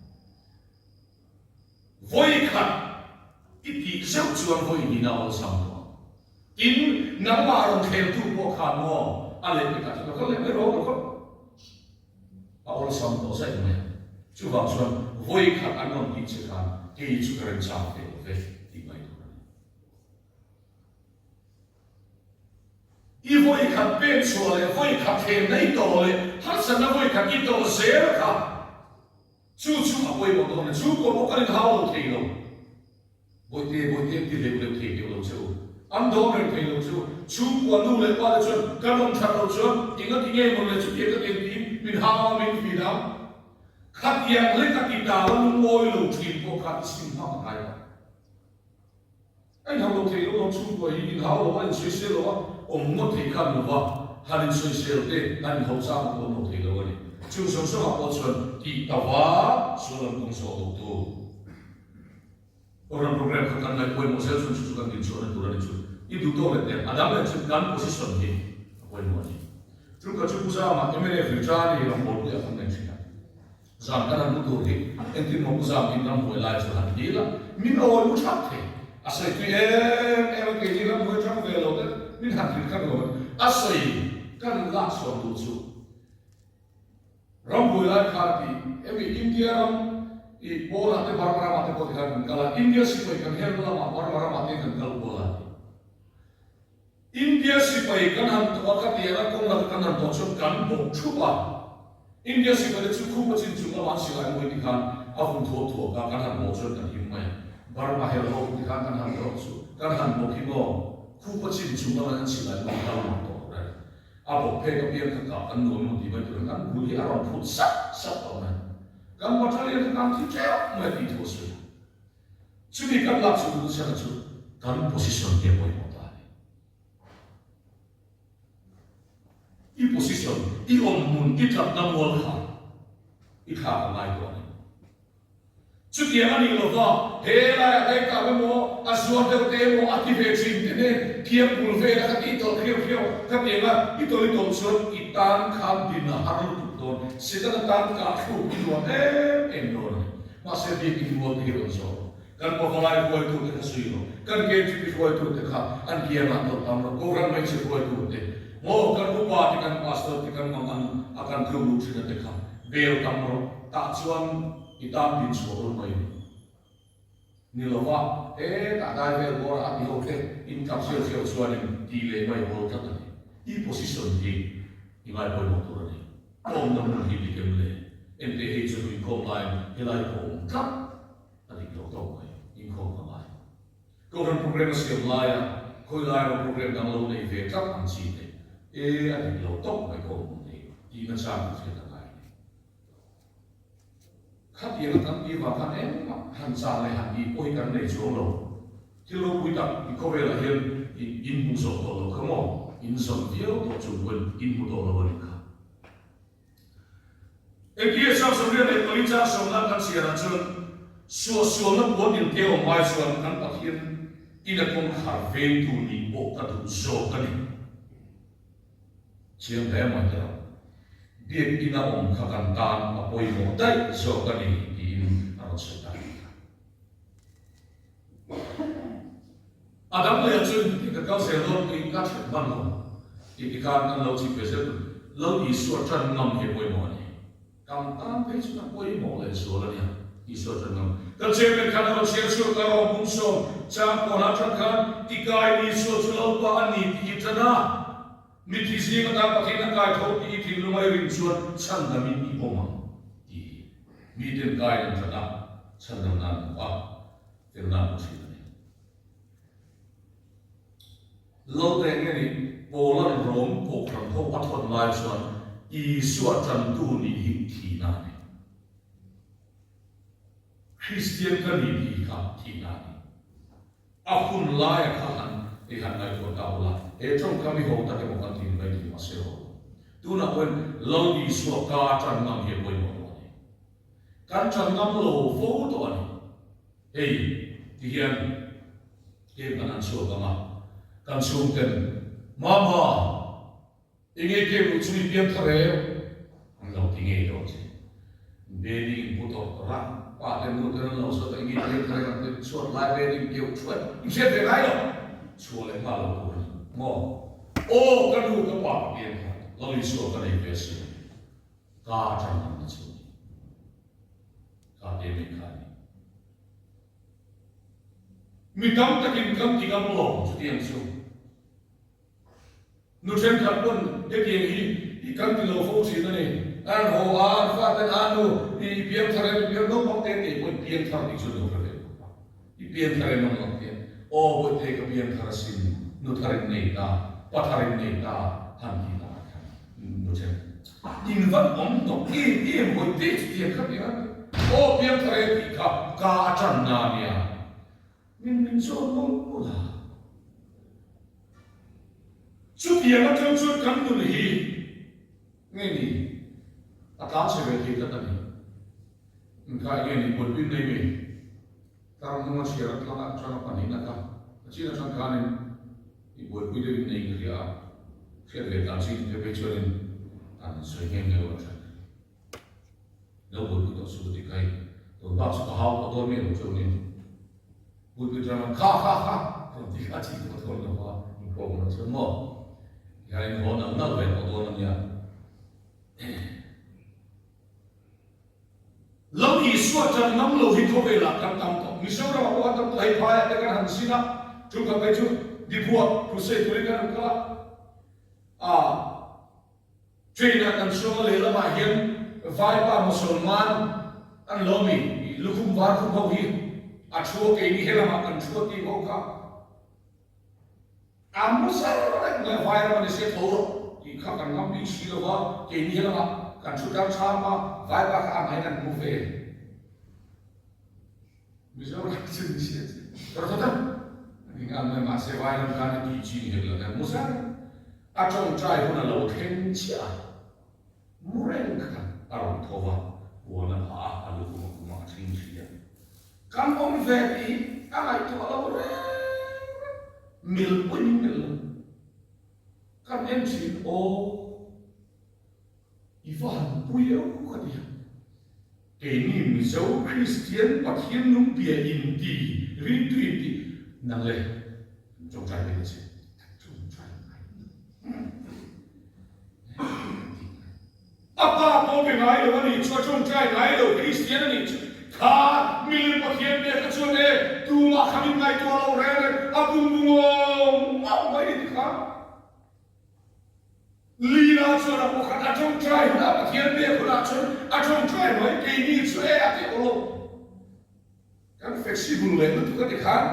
Speaker 4: Vawi khat i tih zeuh chuan vawi hnihna a awlsam tawh ang. Tin, nangmah rawn thleltu pawh khan maw a leh pekah chuan lo kal leh mai rawh, lo kal a awlsam tawh zaih mai a. Chuvang chuan vawi khat an rawn tih che khan kei chu ka remchang ve lo ve tih mai tur a ni. I vawi khat pek. pen chhuah leh vawi khat thlem na i tawh leh harsatna vawi khat i tawh zel kha chu chu a pawimawh dawn a ni. Chhungkua pawh kan inhau lo thei lo. Bawihte, bawihte an ti leuh leuh thei deuh lo che u. An dawm reng thei lo che u. Chhungkua nu leh pa te chuan kan awm that loh chuan eng a ti nge mawn le chutiang ka tiang tiin min hau a, min fil a. Khatiang lek a ti tau a lungawi lo thin pawh kha i sim hmak a ngai lo. A inhau lo thei lo lo chhungkua hi inhau lo a, insawisel lo a, awm ngawt thei khan lo va, han insawisel te han inhau chang pawh an awm thei lo a ni. Chung zawng zawngah pawh chuan tih ta va sual an kawng zawh lo tu. Program program kha kan ngaih pawimawh zel chuan chu chu kan dinchhuahna tur a ni chu. I duh tawk leh teh a dang leh chu kan position hi a pawimawh a ni. Chu ka chu Pu Zama mnf Richard hi rawngbawlpuiah kan nei thin a. Zam kan han hmu tur hi engtin maw Pu Zam in rambuai lai chu han dil a, min awi mu thap thei. A sawi tui em em a keini rambuai tang ve lo te min han hrilh kha nuam a sawi kan lak sawn duh chu. Rambuai lai khan ti emi India ram i pawnah te Burma ramah te pawh tikhan kan kal a, India sipai kan helna lamah Burma ramah te kan kal kual a ti. India sipai kan han tawh a khatiang a kawng laka kan han tawh chuan kan bawk thup a, India sipai te chu khupa chin chung lama an silai mawi tikhan a vun thuak thuak a kan han bawh chuan kan him mai a, Burma hel ho tikhan kan han tawh chu kan han bawk hi maw khupa chin chung lama an silai mawi kal mak tawh reng. A bawk phek apiang kha kah kan nuam emaw tih mai turin kan bul hi a rawn phut sat sat tawh mai. Kan battalion kha kan thi teuh mai tih thu a sawi a. Chumi kan lak chhung duh chhan chu kan position hi a pawimawh ta a ni. I position, i awmhmun, i tlatna mual kha i thlak a ngai tawh a ni. Chutiang a nih lova, he laiah daih kap emaw, a zuar deuh te emaw a ti ve thin te nen thiam bul vel a ka tih tawlh khiau khiau ka ti ang a, i tawlh i tawlh chuan i tan khan din a har lutuk dawn, Setana tan kah thluk i nuam em em dawn a ni. Mahse biakin mual te hi rawn zawh rawh, kan pavalai hruaitu te kha zui rawh, kan KTP hruaitu te kha an kiangah tawlh tam rawh, Kohhran hmeichhe hruaitu te, maw kan upa te kan pastor te kan mang an a kan tluk luh thin a te kha bel tam rawh. Tah chuan i tan din chhuah run mai ni. Ni lova, hetah dai vel bawrah a ti ho te in kap ziau ziau chuanin tih leh mai hawl tlat a ni. I position hi i ngai pawimawh tur a ni. Awmna hmun hi dik em le? Enteh hei chu inkhawm laiin helai ka awm tlat a dik lo tawk mai, inkhawm ka ngai. Kohhran program a siam laia khawi lai emaw program dang lo nei ve tlat ang chi te, e a dik lo tawk mai ka awm hmun hi tihna chang ka hriat a ngai a ni. Khatiang a kan tih vang khan engmah han chan leh han tih pawh hi kan nei chuang lo. Thil ropui tak i khawvelah hian i in hmuh zawh tawh lo kha maw? In zawm viau tawh chung pawhin in hmu tawh lo a nih kha. Engtia Chang Sawmriat leh Pali Chang Sawmna kan chhiarah chuan suahsualna puan in te awm ai chuan kan Pathian ina kawngkhar vengtu nih pawh ka duh zawk a ni. Chiang hle mai ta lo. Biak ina awm kha kan tan a pawimawh daih zawk a ni tiin a rawn sawi ta nih kha. A dang leh chuan ti ka kal zel dawn tiin ka then hman lo tih tikhan kan lo chip ve zel lo Isua tan ngam hi a pawimawh a ni. Kan tan phei chuan a pawimawh leh zual a nia, Isua tan ngam. Kan chairman khan a rawn chhiar chhuak a, rawng bung sawm chang pawnah tan khan i kai Isua chu Lalpa a ni tih i tan a. Mithi zing atan Pathian a kai tho tih i thinlung a i rin chuan chhandamin i awm ang tih hi miten kai an that a, chhandam nan hmu a, fel nan hmu thin a ni. Lote nge nih Paula'n Rom kohhran ho a thawn lai chuan Isua tantu nih hi thihna a ni. Kristian ka ni tih kha thihna a ni. A hun laia kha han i han ngaihtuah ta ula, he tawngkam i ho tak emaw kan ti mai thei mahse ho lo. Tunah pawhin Lal Isua ka tan ngam hi a pawimawh tawh a ni. Kan tan ngam lo fo tawh a ni. Hei ti hian game kan han chhuak ang a, kan chhungten, Mama, Enge game luh chu i piang thar em? An lo ti ngei dawn che. Bedding in pu tawh rak pa te nu ten an lo zawt a enge piang thar em an ti chhuat lai bedding keuh thuai in hriat ve ngai lo chhuah leh nghal lo tur a ni maw? Aw ka nu ka pa ka piang thar Lal Isua ka nei ve si ka atang ang na chu a ni ka te mai kha a ni. Mi tam takin kan ti ngam lo chutiang chu. Nu thenkhat pawn. hetiang hi i kan ti lo fo thin a ni. An haw a, an faten a nu i piangthar em, i piang naupang te tih pawhin piangthar tih chu an lo hre ve bawk a. I piangthar em ang ang hian, Aw Bawihte ka piangthar asin, nu thar in nei ta, pa thar in nei ta, han tih takah khan nu then in van awm hnawk em em Bawihte chutiang kha ti ang, Aw piangthar e tih kha ka a tanna a nia. Min min zawt mawlh mawlh a. Chutiang atang chuan kan nun hi nge ni a tlan chhe ve thei tlat a ni. Inkai nge ni buaipui nei mi tar hnung a chhiar atlang atanga pahnihna kha a chin atang khanin i buaipui deuh in nei ka hria a, hriat ve dan chin te phei chuanin an sawi nghe nghe lo a that. Lo buaipui tawh suh ka ti khai, tun bak chu ka hau tawh dawn mi lo chu nia. Buaipui tana kha kha kha rawn ti kha chi tawh dawn lo a, inkhawm lo chuan maw hian in haw nalh nalh ve tawh dawn a nia. Lo Isua tan ngam lo hi khawvelah kan tam tawh, Mizoramah pawh kan tam tawh, hei phaiah te kan han sin a, chungkhat phei chu Dibua crusade turin kan han kal a, ah. Train ah kan chuang a lehlamah hian vaipa Mosolman an lo mi lukhum var khum ho hi a thu a keini helamah kan thu a tih ho kha a mu zar reng mai a vairam a ni se tho rawh tih kha kan ngam bik si lo va keini helamah kan thu tang chham a vaipa kha ang hian an hmu ve. Mizoram chu ni se chu rawh tak a ni nghal mai mahse vairam khan a tih chi ni hek lo hian Muzar a tawngtai hun a lo thleng chiah a, mu reng kha a rawn tho va, puan a phah a, a lu khum a khum a, a thing thli a. Kan awm ve tih a ngaihtuah lo reng reng, mil pawhin min melh lo. Kan en thin aw. I va han pui eo ka ti a. Keini Mizo Kristian Pathian nung bia in ti, ringtu in ti, nang le an tawngtai ve ta che. An tawngtai ngai lo. A pa pawh be ngai lo a nih chu, a tawngtai ngai lo Kristian a nih chu. Kha milim Pathian biak kha chuan e tumah kha min ngaihtuah lo reng reng, a bung bung awm awm mai ni ti kha. Lila chuan a pakhat a tawngtai hunah Pathian biak hunah chuan a tawngtai mai, keini chu e a tih awlh lo. Kan flexible leh lutuk a ti khan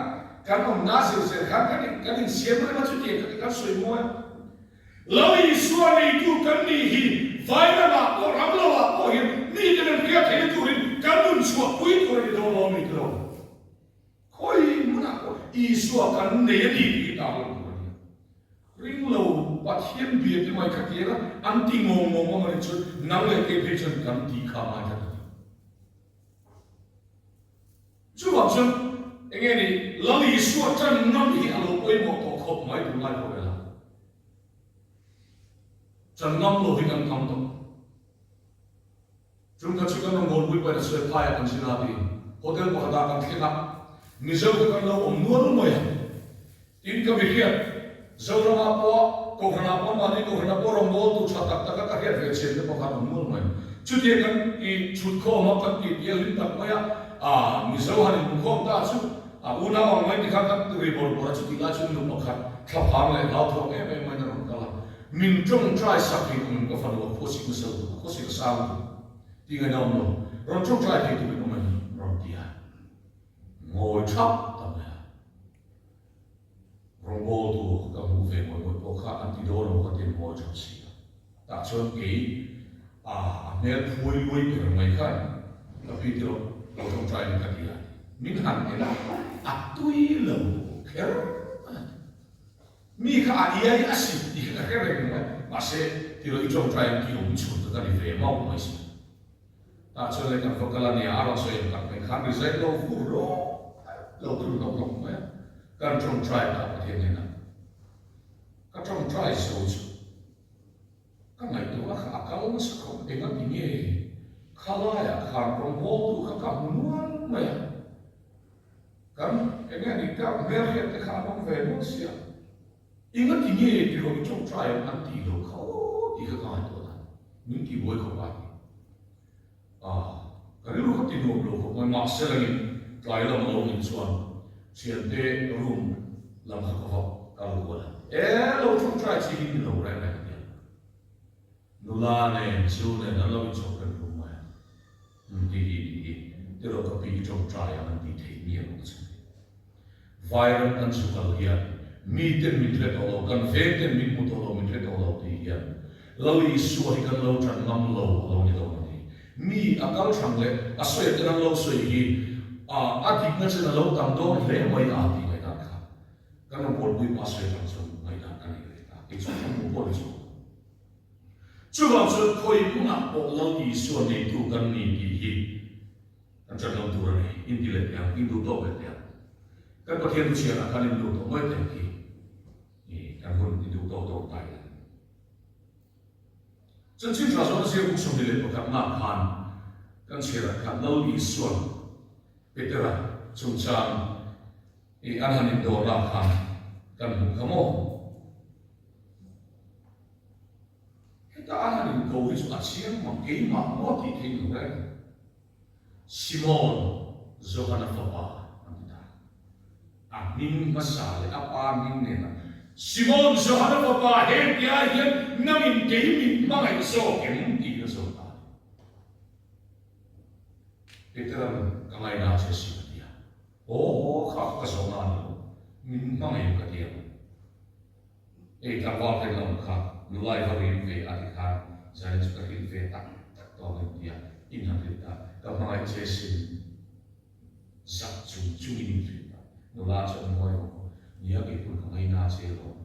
Speaker 4: kan awmna zir zel khan kan in kan insiam rem a chutiang kha ti kan sawi mawi a. Lo Isua neitu kan nih hi Vairamah pawh ram loah pawh hian mite nan hriat theihna turin kan nun chhuahpui tur a ni dawn lo a mi tilo. Khawi hmunah pawh Isua kan nei a ni tih hi tarlan tur a ni a. Ring lo Pathian bia te mai kha tiang a, an ti ngawng ngawng a mawni chu nang leh kei phei chuan kan ti kha ngai kha ta ti. Chuvang chuan enge ni Lal Isua tan ngam hi a lo pawimawh tawh khawp mai tunlai khawvelah. Tan ngam lo hi kan tam tawh. Chung kha chu kan rawn Ngawlpui pawhin a sawi phai a kan zin a ti. Hotel pakhatah kan thleng a, Mizo te kan lo awm nual mai a. Tin ka mi hriat, Zoramah pawh, Kohhranah pawh mahni Kohhranah pawh rawngbawltu tha tak taka ka hriat ve chian te pawh khan awm nual mai. Chutiang kan i chhut khawm a, kan tih tih a hlim tak mai a, ah Mizo han inhmukhawm ta chu a unau ang mai ti khan kan ri bawrh bawrh a, chutih lai chuan nu pakhat thlaphang leh hlauthawng em em maiin a rawn kal a. Min tawngtai sak hi awm ka fanu a khawsik nasa lo, a khawsik a sang lo tih ngaihna awm lo, rawn tawngtai thei turin awm a ni rawn ti a, ngawi thap ta mai a. Rawngbawltu ka hmuh ve ngawih ngawih pawh kha an ti dawn lo ka ti ngawi thap si a, tah chuan kei a hmel phuai luai ber mai khan ka pi ti rawh lo tawngtai in ka ti a, min han en a, a tui lo kher a ni. Mi kha a iai a si tih kha ka hre reng mai. Mahse, tilo i tawngtai ang tih awm chhun kha ka ni ve mauh mai si. Tah chuan leh kan va kal a nia, a rawn sawi ang tak mai khan resign lo vur rawk lo thul hnawk hnawk mai a. Kan tawngtai ta Pathian hnenah. Ka tawngtai zo chu ka ngaihtuahna kha a kal nasa khawp eng a ti nge khalaiah khan rawngbawltu kha ka hmu nual mai a. Kan enge a nih tak hmel hriat te kha an awm ve nual sia. Enga ti nge ti rawh i tawngtai ang an tih loh kha aw tih kha ka ngaihtuah dan. Min tih buai khawp ai. Ah, ka rilru kha ti nuam lo khawp mai mahse langin tlai lam a lo nin chuan thiante room lam kha ka va kal kual a. E lo tawngtai chi hi ni lo reng reng a nia. Nula nen zu nen an lo inchawp reng rum mai a. Umm hi hi ni hi tiraw ka pi tawngtai ang an tih theih miah lo chhan hi. Vairam kan chu kal hian mi ten min hre tawh lo, kan veng ten min hmu tawh lo, min hre tawh lo tih hian Lal Isua hi kan lo tan ngam lo a lo ni dawn a ni. Mi a kal thang leh a sawi a ten an lo sawi hi a a dikna chen a lo tam dawn hle mai a tih ngaihdan kha kan rawn bualpui pa sawi atang chuan ngaihdan ka nei ve ta. Kei chu ka hmuh pawh ni chu. Chuvang chuan khawi hmunah pawh Lal Isua neitu kan ni tih hi kan ṭan lo tur a ni. In ti leh teh ang, in duh tawk leh teh ang. Kan Pathian thuchhiarah khan in duh tawh mai teh ang khi kan hun i duh tawk tawk ta ila. Chanchin ṭha zawhna zir buk 21 nak khan kan chhiarah khan Lal Isua'n Petera chungchang i an han indawrna khan kan hmuh kha maw? Heta an han inko hi chu a chiang mang keimah maw tih theih lo reng. Simon, Johana fapa an ti ta. A hming hmasa leh a pa hming nena Simon, Johana fapa heng tia hian nangin kei min hmangaih zawk em tih a zawt ta a ni. Petera'n ka ngaina che si ka ti a. Haw haw kha ka zawhna a ni lo, min hmangaih ka ti ang. Hei tlangval hleng lam kha nulai va ril ve a ti khan zanin chu ka hrilh ve tak tak tawh ang tia in han hrilh ta, ka hmangaih che sin zak chung chungin in hrilh ta, nula chu an ngawi vawk a, nia keipun ka ngaina che lawm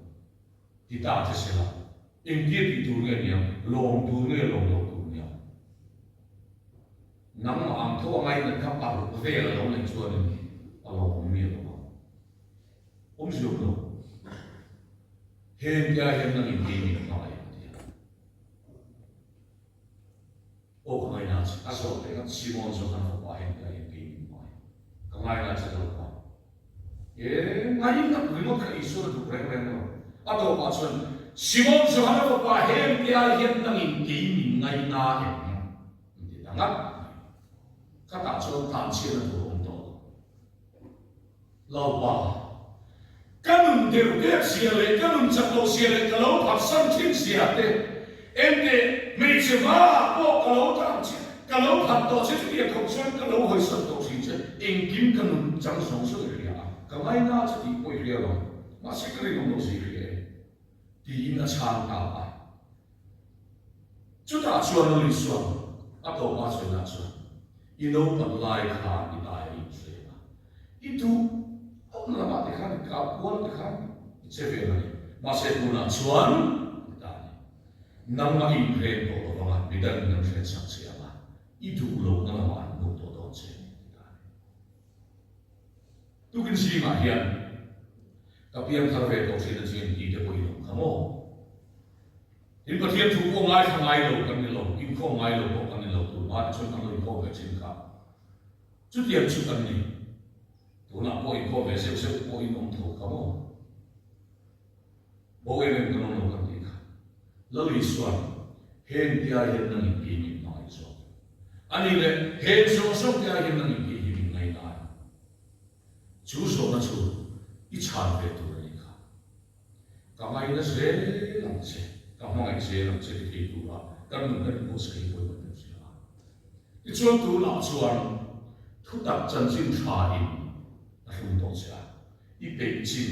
Speaker 4: ti ta che sela engtia tih tur nge niang, lawm tur nge lawm loh tur niang? Nangmah ang tho a ngainat kha paruk vel a lo neih chuanin a lawm miah lo ang. Awm ziawm lo. Heng tia hian nang in kei min hmangaih ang ti a. Aw ka ngaina che. A zawh leh ngat Simon zawk an fapa heng tia hian kei min hmangaih. Ka ngaina che lo pa. E ngainat ringawt kha Isua a duh reng reng lo. A tawpah chuan Simon Johana fapa heng tia hian nang in kei min ngaina em an ti ta ngat mai. Khatah chuan tlanchhiatna tur a awm tawh lo. Lalpa, ka nun deuh deuh zia leh ka nun chak loh zia leh ka lo phatsan thin zia te, ente hmeichhe hmaah pawh ka lo tang che, ka lo phat tawh che chutiang khawp chuan ka lo hawisan tawh thin che, engkim ka nun chang zawng zawng i hria a, ka ngaina che tih pawh i hria lo, mahse ka rinawm loh zia i hria e, tiin a chhang ta a. Chutah chuan Lal Isua'n a tawpa sawinak chuan, I naupan lai khan i dai a inhreng a, i duh awmna lamah te khan i kap kual te khan i che vel a ni. Mahse tunah chuan i ta a ni. Nangmah i inhreng tawh lo vang a, midangin an hrensak che ang a, i duh lohna lamah an hmuh tawh dawn che a ni, ti ta a ni. Tukin zingah hian ka piangthar ve tawh thin a chin tih te pawh in awm kha maw? Tin Pathian thu pawh ngaithla ngai lo kan ni lo, inkhawm ngai lo pawh kan ni lo tur hma te chuan kan lo inkhawm ve thin kha. Chutiang chu kan ni. Tunah pawh inkhawm ve zeuh zeuh pawh in awm tho kha maw? Bo em em kan awm lo kan tih kha. Lal Isuan heng tia hian nang in kei min hmangaih zawk. A nih leh heng zawng zawng tia hian nang in kei hi min ngaina a ni. Chu zawhna chu i chhan ve tur a nih kha. Ka ngaina zel ang che, ka hmangaih zel ang che ti thei tura kan nun kan inbuatsaih hi pawimawh deuh sia a. Tichuan tunah chuan thutak chanchin tha in a hlum tawh che a. I peih chin,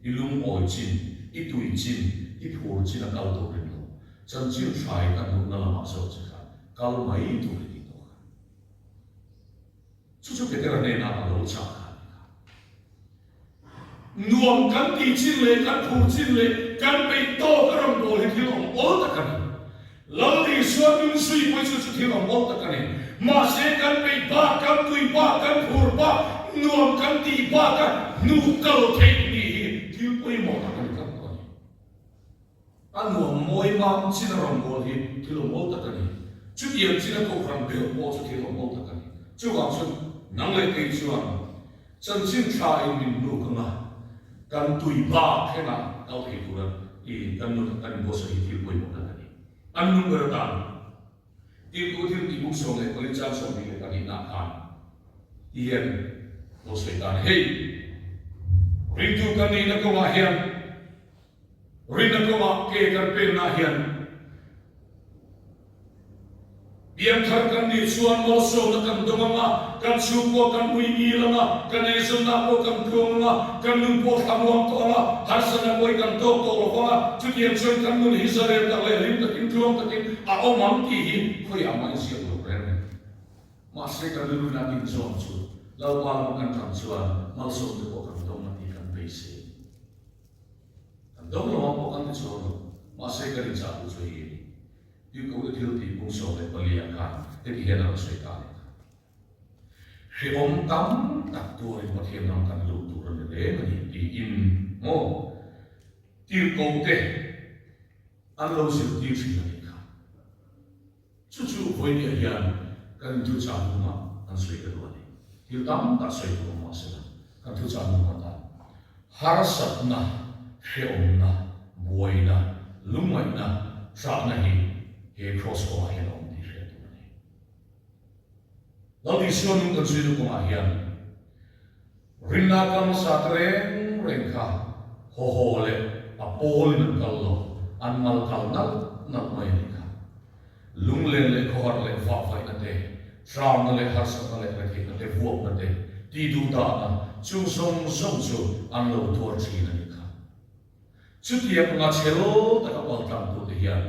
Speaker 4: i lungawi chin, i tui chin, i phur chin a kal tur rin lo. Chanchin hrai ka hmuhna lamah zawk che kha kal mai tur i tih tawh kha. Chu chu Petera hnenah a lo chah kha a ni kha. Nuam kan tih chin leh kan phur chin leh kan peih tawk a rawn bawl hi thil awm awl tak a ni. Lal Isua nun zui pawh hi chu chu thil awm awl tak a ni. Mahse kan peih bak, kan tui bak, kan phur bak, nuam kan tih bak a hnuh kal theih nih hi thil pawimawh tak a ni tlat tawh a ni. A nuam mawi mam chin a rawn bawl hi thil awm awl tak a ni. Chutiang chin a kohhran belh pawh chu thil awm awl tak a ni. Chuvang chuan nang leh kei chuan Chanchin tha in min hnuk ang a, kan tui bak thlengah kal thei tura i kan nun kan inbuatsaih hi thil pawimawh tak a ni. An nun ber atan Tirtu thil tih buk 14 chang 22 nah khan ti hian lo sawi ta a ni. Hei, ringtu kan nihna kawngah hian rinna kawngah ke kan penna hian. Piangthar kan nih chuan malsawmna kan dawng ang a, kan chhungkua kan ui ngil ang a, kan eizawnna pawh kan tluang ang a, kan nun pawh thlamuang tawh ang a, harsatna pawh i kan tawk tawh lo vang a, chutiang chuan kan nun hi zalen tak leh hlim takin tluang takin a awm ang tih hi khawiah mah inziak lo reng a ni. Mahse kan rilru ina din zawng chu Lalpa lama kan tang chuan malsawmte pawh kan dawng a tih kan beisei. Kan dawng lo ang pawh kan ti chuang lo, mahse kan inchah duh chu hei a ni. Tirhkohte thil tih pung 14 ah khan heti hian a rawn sawi ta a ni kha. Hrehawm tam tak tuarin Pathian ram kan lut tur a ni reng a ni tiin maw tirhkohte an lo zirtir thin a ni kha. Chu chu vawinia hian kan inthuchah hnungah kan sawi ka duh a ni. Thil tam tak sawi tur awm mahsela kan thuchah hnung atan harsatna, hrehawmna, buaina, lungngaihna, hrahna hi he Kraws kawngah hian a awm tih hriat tur a ni. Lal Isua nung kan zuina kawngah hian rinna kal hmasa te reng reng kha haw haw leh a pawlin an kal lo, an mal kal nalh nalh mai a nih kha. Lunglen leh khawharh leh vahvaihna te, hrangna leh harsatna leh retheihna te, vuakna te, tihduhdahna, chung zawng zawng chu an lo tuar thin a nih kha. Chutiang anga chhel taka paltlangtute hian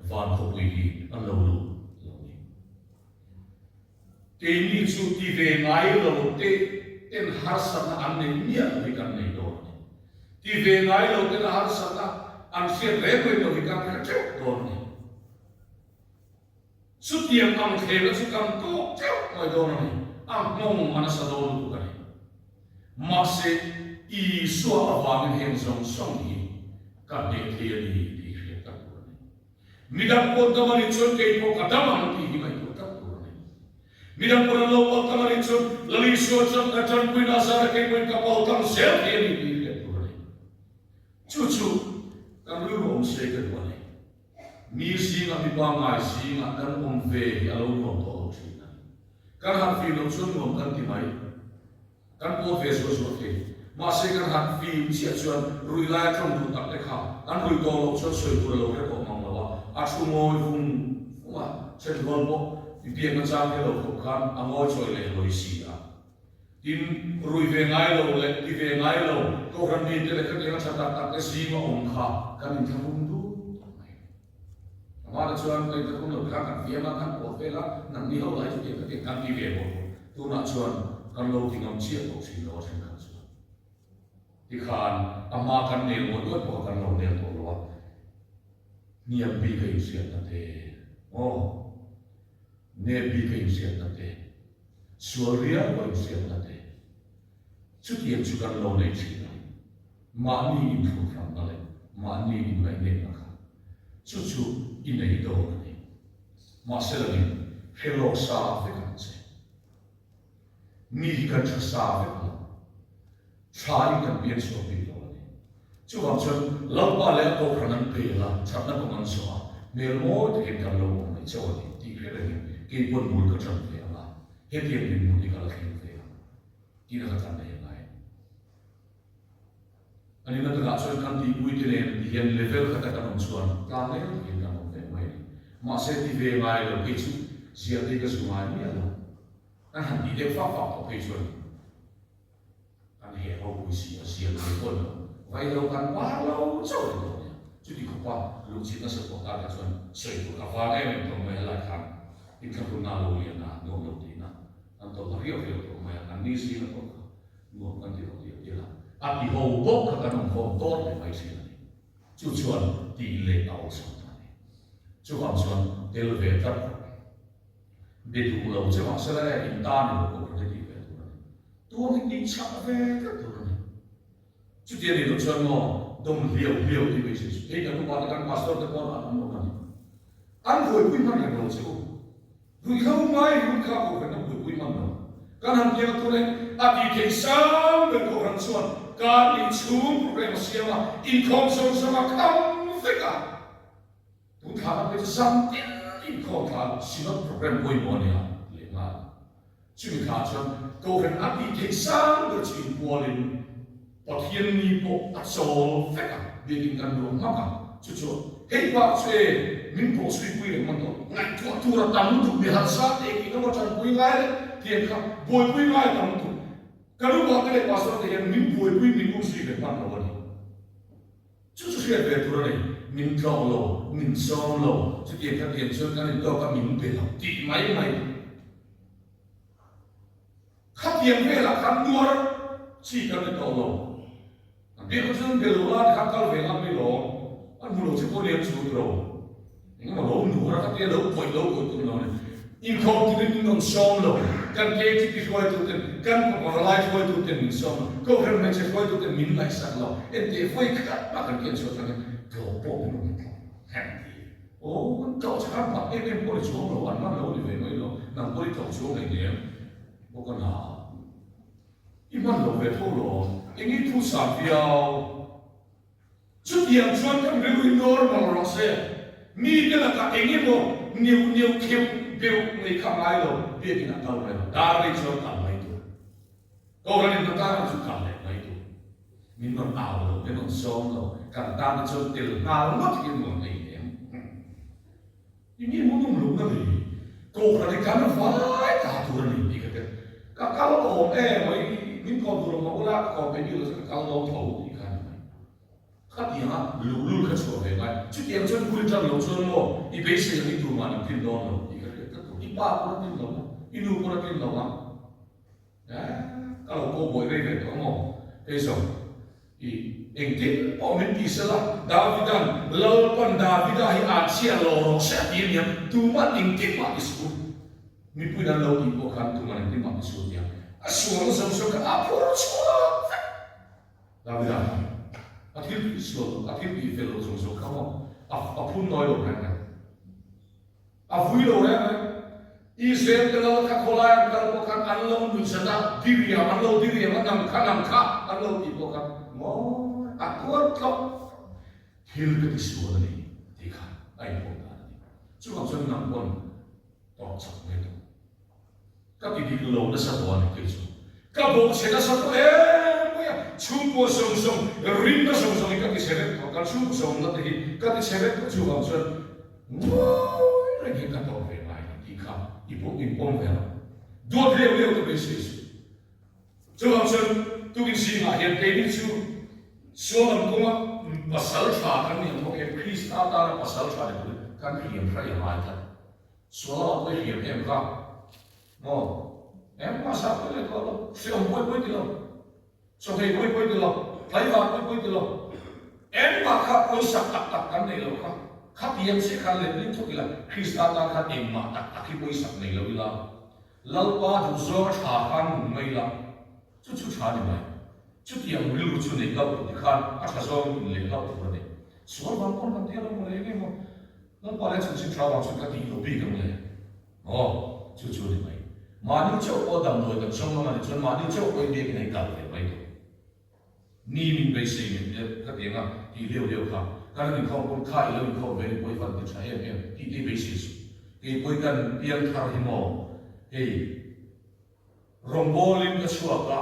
Speaker 4: van khawpui hi an lo lut lo ni. Keini chu ti ve ngai lo te ten harsatna an nei miah lo hi kan nei dawn a ni. Ti ve ngai lo tena harsatna an hriat reng reng lo hi kan hre teuh dawn a ni. Chutiang ang thlemna chu kan tawk teuh mai dawn a ni. A nghawng a nasa dawn lutuk a ni. Mahse, Isua avangin heng zawng zawng hi ka hneh thei a ni tih hriat tak tur a ni. Midang pawh dam a nih chuan kei pawh ka dam ang tih hi ngaihtuah tak tur a ni. Midang pawh an lo pal tam a nih chuan Lal Isua chuan ka tanpuina zara kei pawhin ka pal tam zel thei a ni tih hriat tur a ni. Chu chu kan rilru awm se ka duh a ni. Mi zinga mi pangngai zinga kan awm ve hi a lo nuam tawh lo thin a ni. Kan han fim loh chuan nuam kan ti mai. Kan pawt ve zuah zuah thei. Mahse kan han fim chiah chuan rui laia tawng duh tak te kha an rui tawh loh chuan sawi tur a lo hre tawh mang lo a, a thu ngawi vung vung a, then rual pawh i biakna chang hi lo khawp khan a ngawi chawi leh lawi si a. Tin, rui ve ngai lo leh ti ve ngai lo Kohhran mite leh khatianga tha tak tak te zinga awm kha kan inthlahrung dut mai. Amah chuan ka inthlahrung lo kha kan fiam a, kan pawt vel a, nangni ho lai chu tiang kha tiang kan ti ve bawk. Tunah chuan kan lo ti ngam chiah tawh thin lo a thenkhat chuan. Tikhan a hma kan nel ngawih ngawih pawh kha kan lo nel tawh lo a, hniam bik a inhriatna te, aw, nep bik a inhriatna te, sual riau a inhriatna te, chutiang chu kan lo nei thin a. Mahni inthlunhramna leh mahni inngaihnemna kha chu chu i nei dawn a ni. Mahse langin hre lawk sa vek ang che. Mi hi kan tha sa vek lo. Tha in kan pian chhuak bik lo a ni. Chuvang chuan Lalpa leh a Kohhran an pel a, thatna kawng an zawh a, hmel mawi takin kan lo awm mai chauh a ni tih hre rengin keipawn bul ka tan ve ang a, hetiang dinhmun hi ka la thleng ve ang tihna ka tan nei a ngai a ni. A nihna takah chuan kan tihpui te nen ti hian level khata kan awm chuan tlang leng takin kan awm ve mai a ni. Mahse ti ve ngai lo phei chu ziah te hi ka zu ngai miah lo. Kan han tih deuh fak fak tawh phei chuan kan heh ho pui si a, ziah ve pawh lo, vai lo kan par lo chauh a ni tawh nia. Chuti khawpa luhchilh nasa tawh takah chuan sawi tur a vang em em tawh mai a lai khan inthlahrunna a lo lian a, nuam lo tihna an tawlh riau riau tawh mai a, an ni zinga tawh kha. Nuam kan ti lo tih a tir a, a ti ho bawk kha kan awm khawm tawt leh mai thin a ni. Chu chuan tih leh a awlsam ta a ni. Chuvang chuan tel ve tlat rawh. Be duh lo che mahsela e in ta ni lo pawh kan tih ve tur a ni. Tuang hi tih chak ve tlat tur a ni. Chuti a nih loh chuan maw dawm hliau hliau tih mai sin hei kan upa te kan pastor te pawn an awm a ni. An buaipui hman reng lo che u. Ruihhlo ngai hun kha Kohhran a buaipui hman lo. Kan han piang tur in a tih theih sang ber Kohhran chuan kar lih chhung program a siam a, inkhawm zawng zawng a kham vek a. Tun thla kan phei chu zam tin inkhawm thla Synod program pawimawh a nia leh nghal. Chumi thla chuan Kohhran a tih theih sang ber chu inkualin Pathian ni pawh a chawl vek a, biakin kan luah hmak a. Chu chu hei bak chu e min pawh chhui pui reng man lo. Ngaihtuah tur a tam lutuk mi harsa te engin emaw tanpui ngai leh tiang kha buaipui ngai a tam lutuk. Ka nu bak te leh pastor te hian min buaipui min um zui ve hman lo a ni. Chu chu hriat ve tur a ni. Min tlawh lo, min sawm lo, chutiang kha tiang chuan kan intawk a min pe lo tih mai mai. Khatiang velah khan nuar chi kan ni tawh lo. An biak kha chuan bel ula tikhan kal ve ngam mai lawm. An hmu lo che pawh nia chu tiro. Engemaw lo nuar a khatia lo kawih lo kawih tum lo a ni. Inkhawm turin min rawn sawm lo. Kan KTP hruaitu ten, kan pavalai hruaitu ten min sawm lo. Kohhran hmeichhe hruaitu ten min ngaihsak lo. Enteh vawi khat mah kan kian chhuah changin tlawm pawh min rawn tlawm lo. Hem ti. Aw, an tlawh che khan mak em em pawh ni chuang lo, an man lo ni ve mai lo. Nang pawh i tlawh chuang ngei nem bawk a na. I hman lo ve tho lo, eng i thu sat viau. Chutiang chuan kan rilru hi normal rawh se, mite lakah eng emaw neuh neuh kheuh beuh ngei kha ngai lo, biakin a kal mai lo, dar rei chuan kal mai tur. Kohhran in hna tan chu kal leh mai tur. Min rawn au lo, min rawn sawm lo, kan tan te chuan tel nghal ngawt hi nuam ei lem. I mi hmuhnawm lo na nei, Kohhran hi kan vai ta tur a ni tih ka tel. Ka kal awm em mai, min kawm tur awm mah ula, ka kawm peih bik lo chuan ka kal dawn tho tih kha a ni mai. Khatianga luhlul kha chhuah ve ngai. Chutiang chuan bul tan lo chuan maw i beisei ang i tur mah nin tlin dawn lo tih ka hriat tlat lo. I pa pawn a tlin lo ang, i nu pawn a tlin lo ang. Eh, ka lo ko buai rei ve tawh maw? Kei zawng, i engtin pawh min ti sela, Davida'n Lalpan Davida hi an chhiah lo rawh se a ti aniang, tuman engtin mah ti suh u. Mipuiin an lo tih pawh khan tuman engtin mah ti suh u tia a sual zo zo kha a phur chhuak vek. Davida khan a thil tih sual, a thil tih fel loh zawng zawng kha maw a phun nawi lo reng reng. A vui lo reng reng. Israel te lal kha khawlai an kal pawh khan an lo nuih zat a, diriam an lo diriam a, nang kha nang kha an lo tih pawh khan ngawi a tuar tlawk thil ka ti sual a ni tih kha a inpawh dan a ni. Chuvang chuan nang pawn tawrh chak mai tawh. Ka ti dik lo nasa tawh a ni kei chu. Ka bawhchhe nasa tawh em mai a, chhungkua zawng zawng, rinna zawng zawng hi ka ti chhe vek tawh, kan chhungkaw zawmna te hi ka ti chhe vek tawh, chuvang chuan ngawi reng hian ka tawrh ve ngai ni tih kha i pawh in pawm ve ang. Duat leu leu te beisei suh. Chuvang chuan tukin zingah hian keini chu sual lam kawnga pasal tha kan ni ang bawk hian Krista tana pasal tha ni turin kan hriam hraih a ngai tlat. Sual lamah pawh i hriam em kha maw? Engmah zah pawh i ngaihtuah lo, hreawm pawh i pawi ti lo, chawhmeh pawh i pawi ti lo, tlaivar pawh i pawi ti lo, engmah kha pawisak tak tak kan nei lo kha. Khatiang chiah khan letling thawk ila, Krista tan khan engmah tak tak hi pawisak nei lo ila, Lalpa duhzawng a tha khan nung mai ila, chu chu tha ni mai. Chutiang rilru chu neih loh tur tikhan a tha zawng in leh loh tur a ni. Sual vang pawn kan tia lo maw le enge maw? Lalpa leh chhun chhim thla vang chuan ka tih lo bik ang le. Aw, chu chu a ni mai. Mahni chauh pawh damdawi kan zawng ang a nih chuan mahni chauh pawhin biakin a kal ve mai tur. Ni min beisei min te ka ti ang a, tih leu leu kha. Kan han inkhawm pawn kha i lo inkhawm ve ni pawh i van ti tha em em tih te i beisei suh. Kei pawhin kan piangthar hi maw hei. Rawngbawlin ka chhuak a,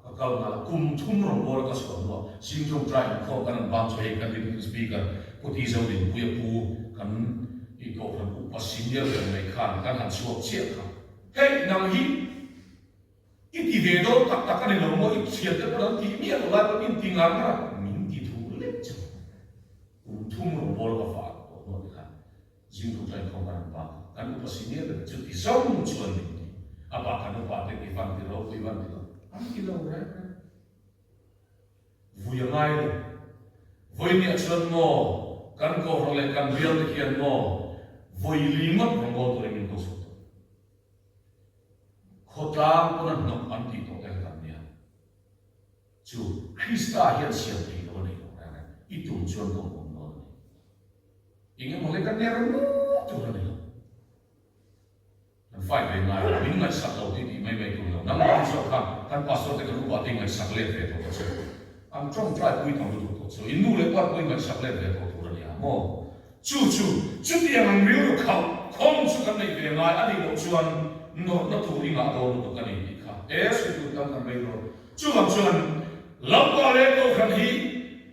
Speaker 4: ka kal nghal a, kum thum rawngbawla ka chhuah hnuah Singchung Trai inkhawm kan an bang chu hei kan Deputy Speaker Pu Ti Zodinpuia pu kan i Kohhran upa senior ber mai khan kan han chhuak chiah kha. Hei nang hi i ti ve dawn tak tak a ni lo maw i thiante pawn an tih miah lo lai pawn in ti ngar ngar a, min ti thu lek chu kum thum rawngbawla ka fah tawh hnuah te khan Zingtu tlaikhawm kan an bak a, kan upa senior ber chu ti zawng chuan min ti. A bak kan upa te i van ti ropui van ti lo. An ti lo reng reng. Vui a ngai lo. Vawinia chuan maw kan kohhran leh kan bial te hian maw vawi li ngawt rawngbâwl turin min ko chhuak tawh. Khawtlang pawn a hnawk an tih tawh te kha kan nia. Chu Krista hian siam thei lo a nei lo reng reng. I tum chuan kawng awm dawn a ni. Eng emaw hlek a ner ngawt tur a ni lo. Kan fight ve ngai lo, min ngaihsak lo tih tih mai mai tur lo. Nangmah hi zawk khan kan pastor te kan upa te ngaihsak let ve tawh ta che. An tawngtai pui tam lutuk tawh chu. In nu leh pa pawhin ngaihsak let ve tawh tur a nia maw? Chu chu, chutiang ang rilru khauh khawng chu kan neih ve ngai a nih loh chuan nawrhna tur i ngah dawn lutuk a ni tih kha he sawitu tam kan rei dawn. Chuvang chuan Lalpa leh Kohhran hi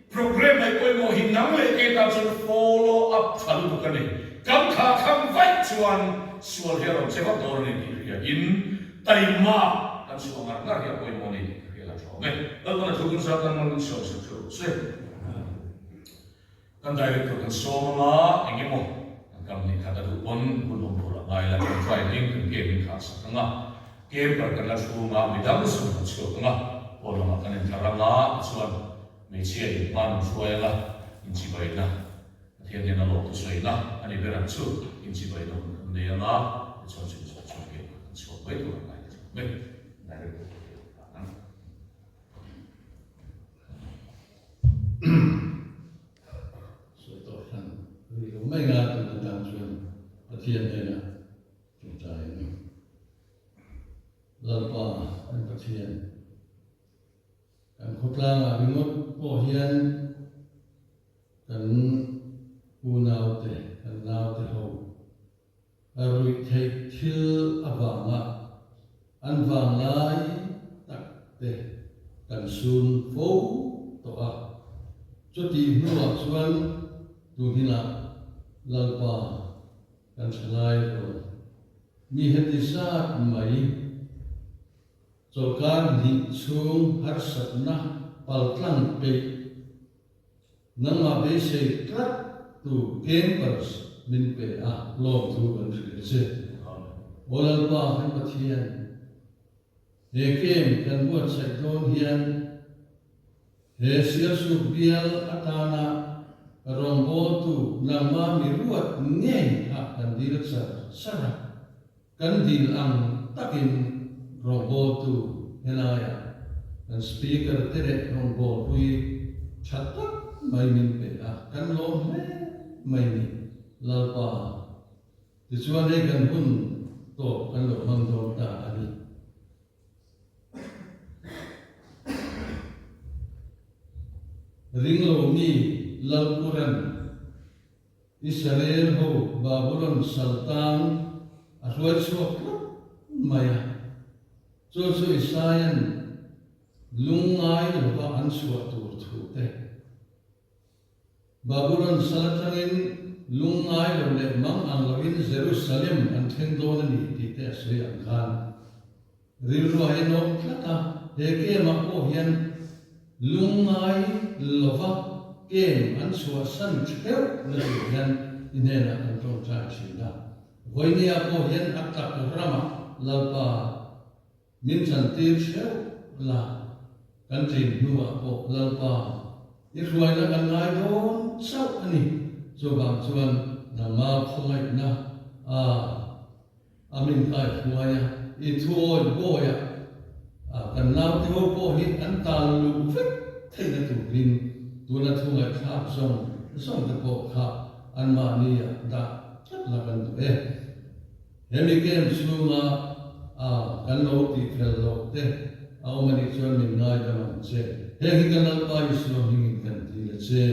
Speaker 4: Programme mai pawimawh. pawimawh hi nang leh kei tan chuan follow up tha lutuk a ni. Kan thlah thlang vaih chuan sual hi a rawn che vak dawn a ni tih hria in taima kan chhuah ngar ngar hi a pawimawh a ni tih ka hria la tha awm e. Lalpan a thu kan zat nan man min sawm sak theuh rawh se. Kan director kan sawm anga eng emaw kan kam nih khat a duh pawn hun awm tur a ngai la kan try ning kan game in khah sak anga camper kan la chhung a midang zawng kan chhuak anga pawn lamah kan intlar anga tichuan hmeichhia in hman an hruai anga inchibaina Pathian hian a lawm thusawi na a ni ber ang chu inchibaina hun kan nei anga tichuan chumi zawng chuan game kan chhuak mai tur a ngai ta thlawh mai director tan ang.
Speaker 3: Sawi tawh hran rih lo mai nga tun atang chuan Pathian hnenah tawngtai a ni. Lalpa kan Pathian, kan khawtlangah ringawt pawh hian kan unaute, kan naute ho ruih theih thil avanga an vanglai tak te kan sun fo tawh a. Chutih hnuah chuan tunhinah Lalpa kan thalai rual mi heti zat mai chawlhkar hnih chhung harsatna paltlang peih Nangmah beisei tlat tu campers min pe a, lawmthu kan hrilh a che. Aw Lalpa kan Pathian, he camp kan buatsaih dawn hian he Sialsuk bial atana rawngbawltu nangmah mi ruat ngei kha kan dil char char a, kan dil ang takin rawngbawltu helaiah kan Speaker te leh rawngbawlpui tha tak mai min pe a, kan lawm hle mai ni Lalpa. Tichuan hei kan hun tawp kan lo hmang dawn ta a ni. Ringlo mi Lalpuran Israel ho Babulon saltan a hruai chhuak tlat mai a, chu chu Isaia'n lungngai lova an chhuah tur thu te, Babulon sal atangin lungngai lo leh mang ang loin Jerusalem an thleng dawn a ni tih te a sawi ang khan rilru a enawm tlat a, he game-ah pawh hian lungngai lova game an chhuahsan theuh na tur hian i hnenah kan tawngtai thin a. Vawinia pawh hian a tak ramah Lalpa min chantir theuh la, kan tlin hnuah pawh Lalpa i hruaina kan ngai dawn chauh a ni. Chuvang chuan nangma khawngaihna a. A min kai hruai a, i thuawi bawi a, kan naute ho pawh hi an tal luh vek theihna turin tuna thu ngaihthlak zawng zawng te pawh kha anmahni ah dah tlat la kan duh e. Hemi camp chhunga kan lo tihfel loh te a awm anih chuan min ngaidam ang che. Heng hi kan Lalpa Isua hmingin kan dil a che.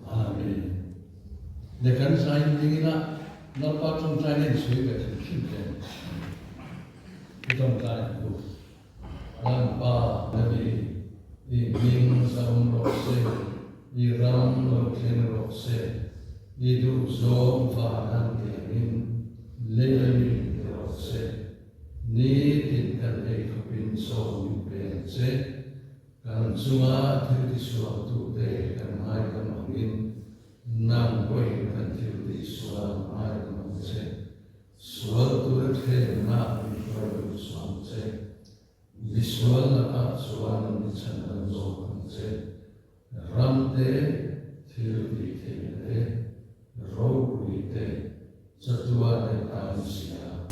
Speaker 3: Amen. Le kan zain dingin a. Lalpa tawngtai na insawi ve hrim hrim hle a ni. I tawngtai ang u. Lalpa na ni, i hming zam rawh se, i ram lo thleng rawh se, i duhzawng van an tiangin lei a mi ti rawh se, nitin kan ei khawpin chaw min pe ang che, kan chunga thil tisualtute kan ngaidam angin, Nang pawhin kan thil tih sual ngai lo ang che. Sual tura thlenna min hruai duh suh ang che. Misual lakah chuan mi chhan dam zawk ang che. Ram te, thil tih theihna te, ropui te, chatuan leh tan sia.